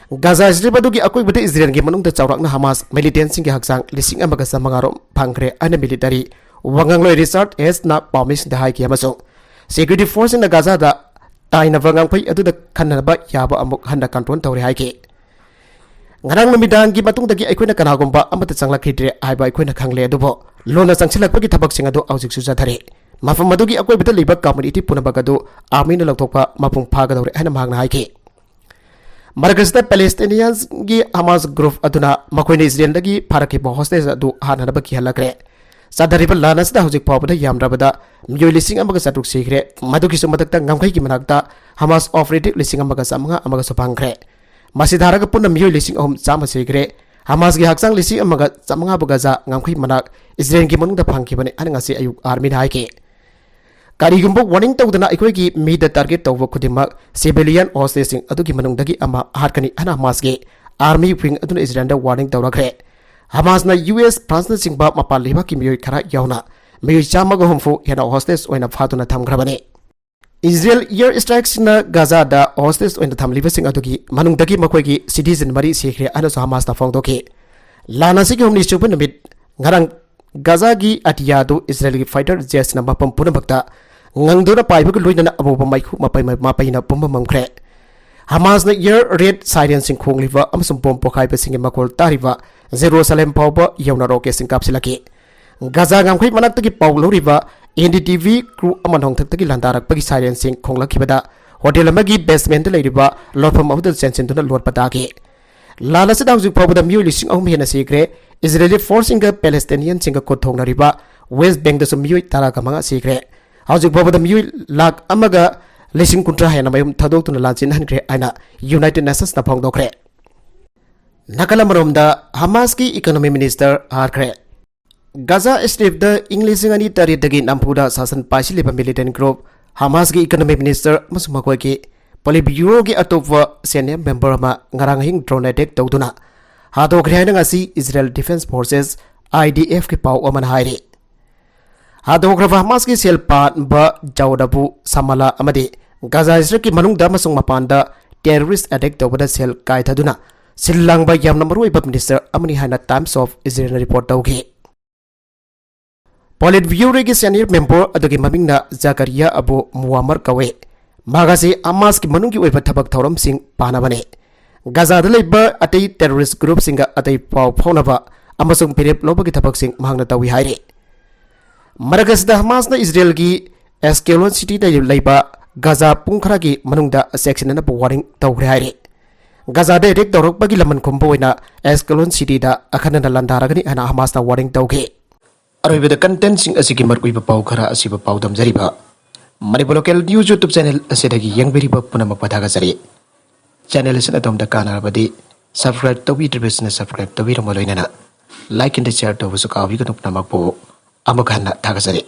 ꯒꯖꯥ Strip ꯑꯗꯨꯒꯤ ꯑꯀꯣꯏꯕꯗ ꯏꯖꯔꯦꯜꯒꯤ ꯃꯅꯨꯡꯗ ꯆꯥꯎꯔꯥꯛꯅ ꯍꯃꯥꯁ militant ꯁꯤꯡꯒꯤ ꯍꯛꯆꯥꯡ ꯂꯤꯁꯤꯡ ꯑꯃꯒ ꯆꯥꯝꯃꯉꯥ ꯔꯣꯝ ꯐꯪꯈ꯭ꯔꯦ ꯍꯥꯏꯅ military ꯋꯥꯉꯥꯡꯂꯣꯏ ꯔꯤꯆꯥꯔꯗ ꯍꯦꯁꯅ ꯄꯥꯎꯃꯤꯁꯤꯡꯗ ꯍꯥꯏꯈꯤ ꯑꯃꯁꯨꯡ security force ꯁꯤꯡꯅ ꯒꯖꯥꯗ ꯇꯥꯏꯅꯕ ꯉꯥꯡꯐꯩ ꯑꯗꯨꯗ ꯈꯟꯅꯅꯕ ꯌꯥꯕ ꯑꯃꯨꯛ ꯍꯟꯅ control ꯇꯧꯔꯦ ꯍꯥꯏꯈꯤ꯫ ꯉꯔꯥꯡ ꯅꯨꯃꯤꯗꯥꯡꯒꯤ ꯃꯇꯨꯡꯗꯒꯤ ꯑꯩꯈꯣꯏꯅ ꯀꯅꯥꯒꯨꯝꯕ ꯑꯃꯠꯇ ꯆꯪꯂꯛꯈꯤꯗ꯭ꯔꯦ ꯍꯥꯏꯕ ꯑꯩꯈꯣꯏꯅ ꯈꯪꯂꯦ, ꯑꯗꯨꯕꯨ ꯂꯣꯟꯅ ꯆꯪꯁꯤꯜꯂꯛꯄꯒꯤ ꯊꯕꯛꯁꯤꯡ ꯑꯗꯨ ꯍꯧꯖꯤꯛꯁꯨ ꯆꯠꯊꯔꯤ꯫ ꯃꯐꯝ ꯑꯗꯨꯒꯤ ꯑꯀꯣꯏꯕꯗ ꯂꯩꯕ community ꯄꯨꯝꯅꯃꯛ ꯑꯗꯨ army ꯅ ꯂꯧꯊꯣꯛꯄ ꯃꯄꯨꯡ ꯐꯥꯒꯗꯧꯔꯦ ꯍꯥꯏꯅ ꯃꯍꯥꯛꯅ ꯍꯥꯏꯈꯤ꯫ ꯃꯔꯛ ꯑꯁꯤꯗ Palestinians ꯒꯤ Hamas group ꯑꯗꯨꯅ ꯃꯈꯣꯏꯅ ꯏꯖꯔꯦꯜꯗꯒꯤ ꯐꯥꯔꯛꯈꯤꯕ hostage ꯑꯗꯨ ꯍꯥꯠꯅꯅꯕ ꯀꯤꯍꯜꯂꯛꯈ꯭ꯔꯦ꯫ ꯆꯠꯊꯔꯤꯕ ꯂꯥꯟ ꯑꯁꯤꯗ ꯍꯧꯖꯤꯛ ꯐꯥꯎꯕꯗ ꯌꯥꯝꯗ꯭ꯔꯕꯗ ꯃꯤꯑꯣꯏ ꯂꯤꯁꯤꯡ ꯑꯃꯒ ꯆꯥꯇ꯭ꯔꯨꯛ ꯁꯤꯈ꯭ꯔꯦ꯫ ꯃꯗꯨꯒꯤꯁꯨ ꯃꯊꯛꯇ ꯉꯝꯈꯩꯒꯤ ꯃꯅꯥꯛꯇ Hamas operative ꯂꯤꯁꯤꯡ ꯑꯃꯒ ꯆꯥꯃꯉꯥ ꯑꯃꯒꯁꯨ ꯐꯪꯈ꯭ꯔꯦ꯫ ꯃꯁꯤ ꯊꯥꯔꯒ ꯄꯨꯟꯅ ꯃꯤꯑꯣꯏ ꯂꯤꯁꯤꯡ ꯑꯍꯨꯝ ꯆꯥꯝꯃ ꯁꯤꯈ꯭ꯔꯦ꯫ Hamas ꯒꯤ ꯍꯛꯆꯥꯡ ꯂꯤꯁꯤꯡ ꯑꯃꯒ ꯆꯥꯃꯉꯥꯕꯨ ꯒꯖꯥ ꯉꯝꯈꯩ ꯃꯅꯥꯛ ꯏꯖꯔꯦꯜꯒꯤ ꯃꯅꯨꯡꯗ ꯐꯪꯈꯤꯕꯅꯤ ꯍꯥꯏꯅ ꯉꯁꯤ ꯑꯌꯨꯛ army ꯅ ꯍꯥꯏꯈꯤ꯫ ꯀꯔꯤꯒꯨꯝꯕ warning ꯇꯧꯗꯅ ꯑꯩꯈꯣꯏꯒꯤ ꯃꯤꯗ target ꯇꯧꯕ ꯈꯨꯗꯤꯡꯃꯛ civilian hostage ꯁꯤꯡ ꯑꯗꯨꯒꯤ ꯃꯅꯨꯡꯗꯒꯤ ꯑꯃ ꯍꯥꯠꯀꯅꯤ ꯍꯥꯏꯅ Hamas ꯒꯤ army wing ꯑꯗꯨꯅ ꯏꯖꯔꯦꯜꯗ warning ꯇꯧꯔꯛꯈ꯭ꯔꯦ꯫ Hamas ꯅ ꯌꯨ ꯑꯦꯁ, ꯐ꯭ꯔꯥꯟꯁꯅꯆꯤꯡꯕ ꯃꯄꯥꯟ ꯂꯩꯕꯥꯛꯀꯤ ꯃꯤꯑꯣꯏ ꯈꯔ ꯌꯥꯎꯅ ꯃꯤꯑꯣꯏ ꯆꯥꯝꯃꯒ ꯍꯨꯝꯐꯨ ꯍꯦꯟꯅ hostage ꯑꯣꯏꯅ ꯐꯥꯗꯨꯅ ꯊꯝꯈ꯭ꯔꯕꯅꯤ꯫ ꯏꯖꯔꯦꯜ air strike ꯁꯤꯡꯅ ꯒꯖꯥꯗ hostage ꯑꯣꯏꯅ ꯊꯝꯂꯤꯕꯁꯤꯡ ꯑꯗꯨꯒꯤ ꯃꯅꯨꯡꯗꯒꯤ ꯃꯈꯣꯏꯒꯤ citizen ꯃꯔꯤ ꯁꯤꯈ꯭ꯔꯦ ꯍꯥꯏꯅꯁꯨ Hamas ꯅ ꯐꯣꯡꯗꯣꯛꯈꯤ꯫ ꯂꯥꯟ ꯑꯁꯤꯒꯤ ꯍꯨꯝꯅꯤ ꯁꯨꯕ ꯅꯨꯃꯤꯠ ꯉꯔꯥꯡ ꯒꯖꯥꯒꯤ ꯑꯇꯤꯌꯥ ꯑꯗꯨ ꯏꯖꯔꯦꯜꯒꯤ fighter jet ꯁꯤꯡꯅ ꯃꯐꯝ ꯄꯨꯝꯅꯃꯛꯇ ꯉꯪꯗꯨꯅ ꯄꯥꯏꯕꯒ ꯂꯣꯏꯅꯅ ꯑꯄꯧꯕ ꯃꯩꯈꯨ ꯃꯄꯩ ꯃꯄꯩꯅ ꯄꯨꯝꯕ ꯃꯝꯈ꯭ꯔꯦ꯫ Hamas ꯅ air raid siren ꯁꯤꯡ ꯈꯣꯡꯂꯤꯕ ꯑꯃꯁꯨꯡ bomb ꯄꯣꯈꯥꯏꯕꯁꯤꯡꯒꯤ ꯃꯈꯣꯜ ꯇꯥꯔꯤꯕ ꯖꯦꯔꯨꯁꯂꯦꯝ ꯐꯥꯎꯕ ꯌꯧꯅ rocket ꯁꯤꯡ ꯀꯥꯞꯁꯤꯜꯂꯛꯈꯤ꯫ ꯒꯖꯥ ꯉꯝꯈꯩ ꯃꯅꯥꯛꯇꯒꯤ ꯄꯥꯎ ꯂꯧꯔꯤꯕ N D T V crew ꯑꯃ ꯅꯣꯡꯊꯛꯇꯒꯤ ꯂꯥꯟꯗꯥꯔꯛꯄꯒꯤ siren ꯁꯤꯡ ꯈꯣꯡꯂꯛꯈꯤꯕꯗ hotel ꯑꯃꯒꯤ basement ꯇ ꯂꯩꯔꯤꯕ ꯂꯣꯠꯐꯝ ꯑꯗꯨꯗ ꯆꯦꯟꯁꯤꯟꯗꯨꯅ ꯂꯣꯠꯄ ꯇꯥꯈꯤ꯫ ꯂꯥꯟ ꯑꯁꯤꯗ ꯍꯧꯖꯤꯛ ꯐꯥꯎꯕꯗ ꯃꯤꯑꯣꯏ ꯂꯤꯁꯤꯡ ꯑꯍꯨꯝ ꯍꯦꯟꯅ ꯁꯤꯈ꯭ꯔꯦ꯫ ꯏꯖꯔꯦꯂꯤ force ꯁꯤꯡꯒ Palestinian ꯁꯤꯡꯒ ꯈꯨꯠ ꯊꯣꯛꯅꯔꯤꯕ West Bank ꯇꯁꯨ ꯃꯤꯑꯣꯏ ꯇꯔꯥꯒ ꯃꯉꯥ ꯁꯤꯈ꯭ꯔꯦ꯫ ꯍꯧꯖꯤꯛ ꯐꯥꯎꯕꯗ ꯃꯤꯑꯣꯏ ꯂꯥꯈ ꯑꯃꯒ ꯂꯤꯁꯤꯡ ꯀꯨꯟꯊ꯭ꯔꯥ ꯍꯦꯟꯅ ꯃꯌꯨꯝ ꯊꯥꯗꯣꯛꯇꯨꯅ ꯂꯥꯟ ꯆꯦꯟꯍꯟꯈ꯭ꯔꯦ ꯍꯥꯏꯅ United Nations ꯅ ꯐꯣꯡꯗꯣꯛꯈ꯭ꯔꯦ꯫ ꯅꯥꯀꯜ ꯑꯃꯔꯣꯝꯗ Hamas ꯀꯤ economy minister ꯍꯥꯠꯈ꯭ꯔꯦ꯫ ꯒꯖꯥ Strip ꯇ ꯏꯪ ꯂꯤꯁꯤꯡ ꯑꯅꯤ ꯇꯔꯦꯠꯇꯒꯤ ꯅꯝꯐꯨꯗ ꯁꯥꯁꯟ ꯄꯥꯏꯁꯤꯜꯂꯤꯕ militant group Hamas ꯀꯤ economy minister ꯑꯃꯁꯨꯡ ꯃꯈꯣꯏꯒꯤ Politburo ꯒꯤ ꯑꯇꯣꯞꯄ senior member ꯑꯃ ꯉꯔꯥꯡ ꯑꯍꯤꯡ drone attack ꯇꯧꯗꯨꯅ ꯍꯥꯠꯇꯣꯛꯈ꯭ꯔꯦ ꯍꯥꯏꯅ ꯉꯁꯤ Israel Defense Forces, I D F ꯀꯤ ꯄꯥꯎ ꯑꯃꯅ ꯍꯥꯏꯔꯤ꯫ ꯍꯥꯠꯇꯣꯛꯈ꯭ꯔꯕ Hamas ꯀꯤ ꯁꯦꯜ ꯄꯥꯟꯕ Dawood Abu Samaleh ꯑꯃꯗꯤ ꯒꯖꯥ Strip ꯀꯤ ꯃꯅꯨꯡꯗ ꯑꯃꯁꯨꯡ ꯃꯄꯥꯟꯗ terrorist attack ꯇꯧꯕꯗ ꯁꯦꯜ ꯀꯥꯏꯊꯗꯨꯅ ꯁꯤꯜ ꯂꯥꯡꯕ ꯌꯥꯝꯅ ꯃꯔꯨꯑꯣꯏꯕ minister ꯑꯃꯅꯤ ꯍꯥꯏꯅ Times of Israel ꯅ report ꯇꯧꯈꯤ꯫ Politburo ꯒꯤ senior member ꯑꯗꯨꯒꯤ ꯃꯃꯤꯡꯅ Zakaria Abu Muammar ꯀꯧꯏ꯫ ꯃꯍꯥꯛ ꯑꯁꯤ Hamas ꯀꯤ ꯃꯅꯨꯡꯒꯤ ꯑꯣꯏꯕ ꯊꯕꯛ ꯊꯧꯔꯝꯁꯤꯡ ꯄꯥꯅꯕꯅꯤ꯫ ꯒꯖꯥꯗ ꯂꯩꯕ ꯑꯇꯩ terrorist group ꯁꯤꯡꯒ ꯑꯇꯩ ꯄꯥꯎ ꯐꯥꯎꯅꯕ ꯑꯃꯁꯨꯡ ꯐꯤꯔꯦꯞ ꯂꯧꯕꯒꯤ ꯊꯕꯛꯁꯤꯡ ꯃꯍꯥꯛꯅ ꯇꯧꯏ ꯍꯥꯏꯔꯤ꯫ ꯃꯔꯛ ꯑꯁꯤꯗ Hamas ꯅ ꯏꯖꯔꯦꯜꯒꯤ Ashkelon city ꯗ ꯂꯩꯕ ꯒꯖꯥ ꯄꯨꯡ ꯈꯔꯒꯤ ꯃꯅꯨꯡꯗ ꯆꯦꯛꯁꯤꯟꯅꯅꯕ warning ꯇꯧꯈ꯭ꯔꯦ ꯍꯥꯏꯔꯤ꯫ ꯒꯖꯥꯗ ꯑꯦꯇꯦꯛ ꯇꯧꯔꯛꯄꯒꯤ ꯂꯃꯟ ꯈꯨꯝꯕ ꯑꯣꯏꯅ ꯑꯦꯁꯀꯦꯂꯣꯟ ꯁꯤꯇꯤꯗ ꯑꯈꯟꯅꯅ ꯂꯥꯟꯗꯥꯔꯒꯅꯤ ꯍꯥꯏꯅ ꯍꯃꯥꯁꯅ ꯋꯥꯔꯅꯤꯡ ꯇꯧꯈꯤ꯫ ꯑꯔꯣꯏꯕꯗ ꯀꯟꯇꯦꯟꯁꯤꯡ ꯑꯁꯤꯒꯤ ꯃꯔꯨꯑꯣꯏꯕ ꯄꯥꯎ ꯈꯔ ꯑꯁꯤꯕꯨ ꯄꯥꯎꯗꯝꯖꯔꯤꯕ꯫ Manipur local news YouTube channel ꯑꯁꯤꯗꯒꯤ ꯌꯦꯡꯕꯤꯔꯤꯕ ꯄꯨꯝꯅꯃꯛꯄꯨ ꯊꯥꯒꯠꯆꯔꯤ꯫ ꯆꯦꯅꯦꯜ ꯑꯁꯤꯅ ꯑꯗꯣꯝꯗ ꯀꯥꯟꯅꯔꯕꯗꯤ ꯁꯕꯁꯀ꯭ꯔꯥꯏꯕ ꯇꯧꯕꯤꯗ꯭ꯔꯤꯕꯁꯤꯅ ꯁꯕꯁꯀ꯭ꯔꯥꯏꯕ ꯇꯧꯕꯤꯔꯝꯕ ꯂꯣꯏꯅꯅ ꯂꯥꯏꯛ ꯑꯦꯟ ꯁꯤꯌꯥꯔ ꯇꯧꯕꯁꯨ ꯀꯥꯎꯕꯤꯒꯅꯨ꯫ ꯄꯨꯝꯅꯃꯛꯄꯨ ꯑꯃꯨꯛ ꯍꯟꯅ ꯊꯥꯒꯠꯆꯔꯤ꯫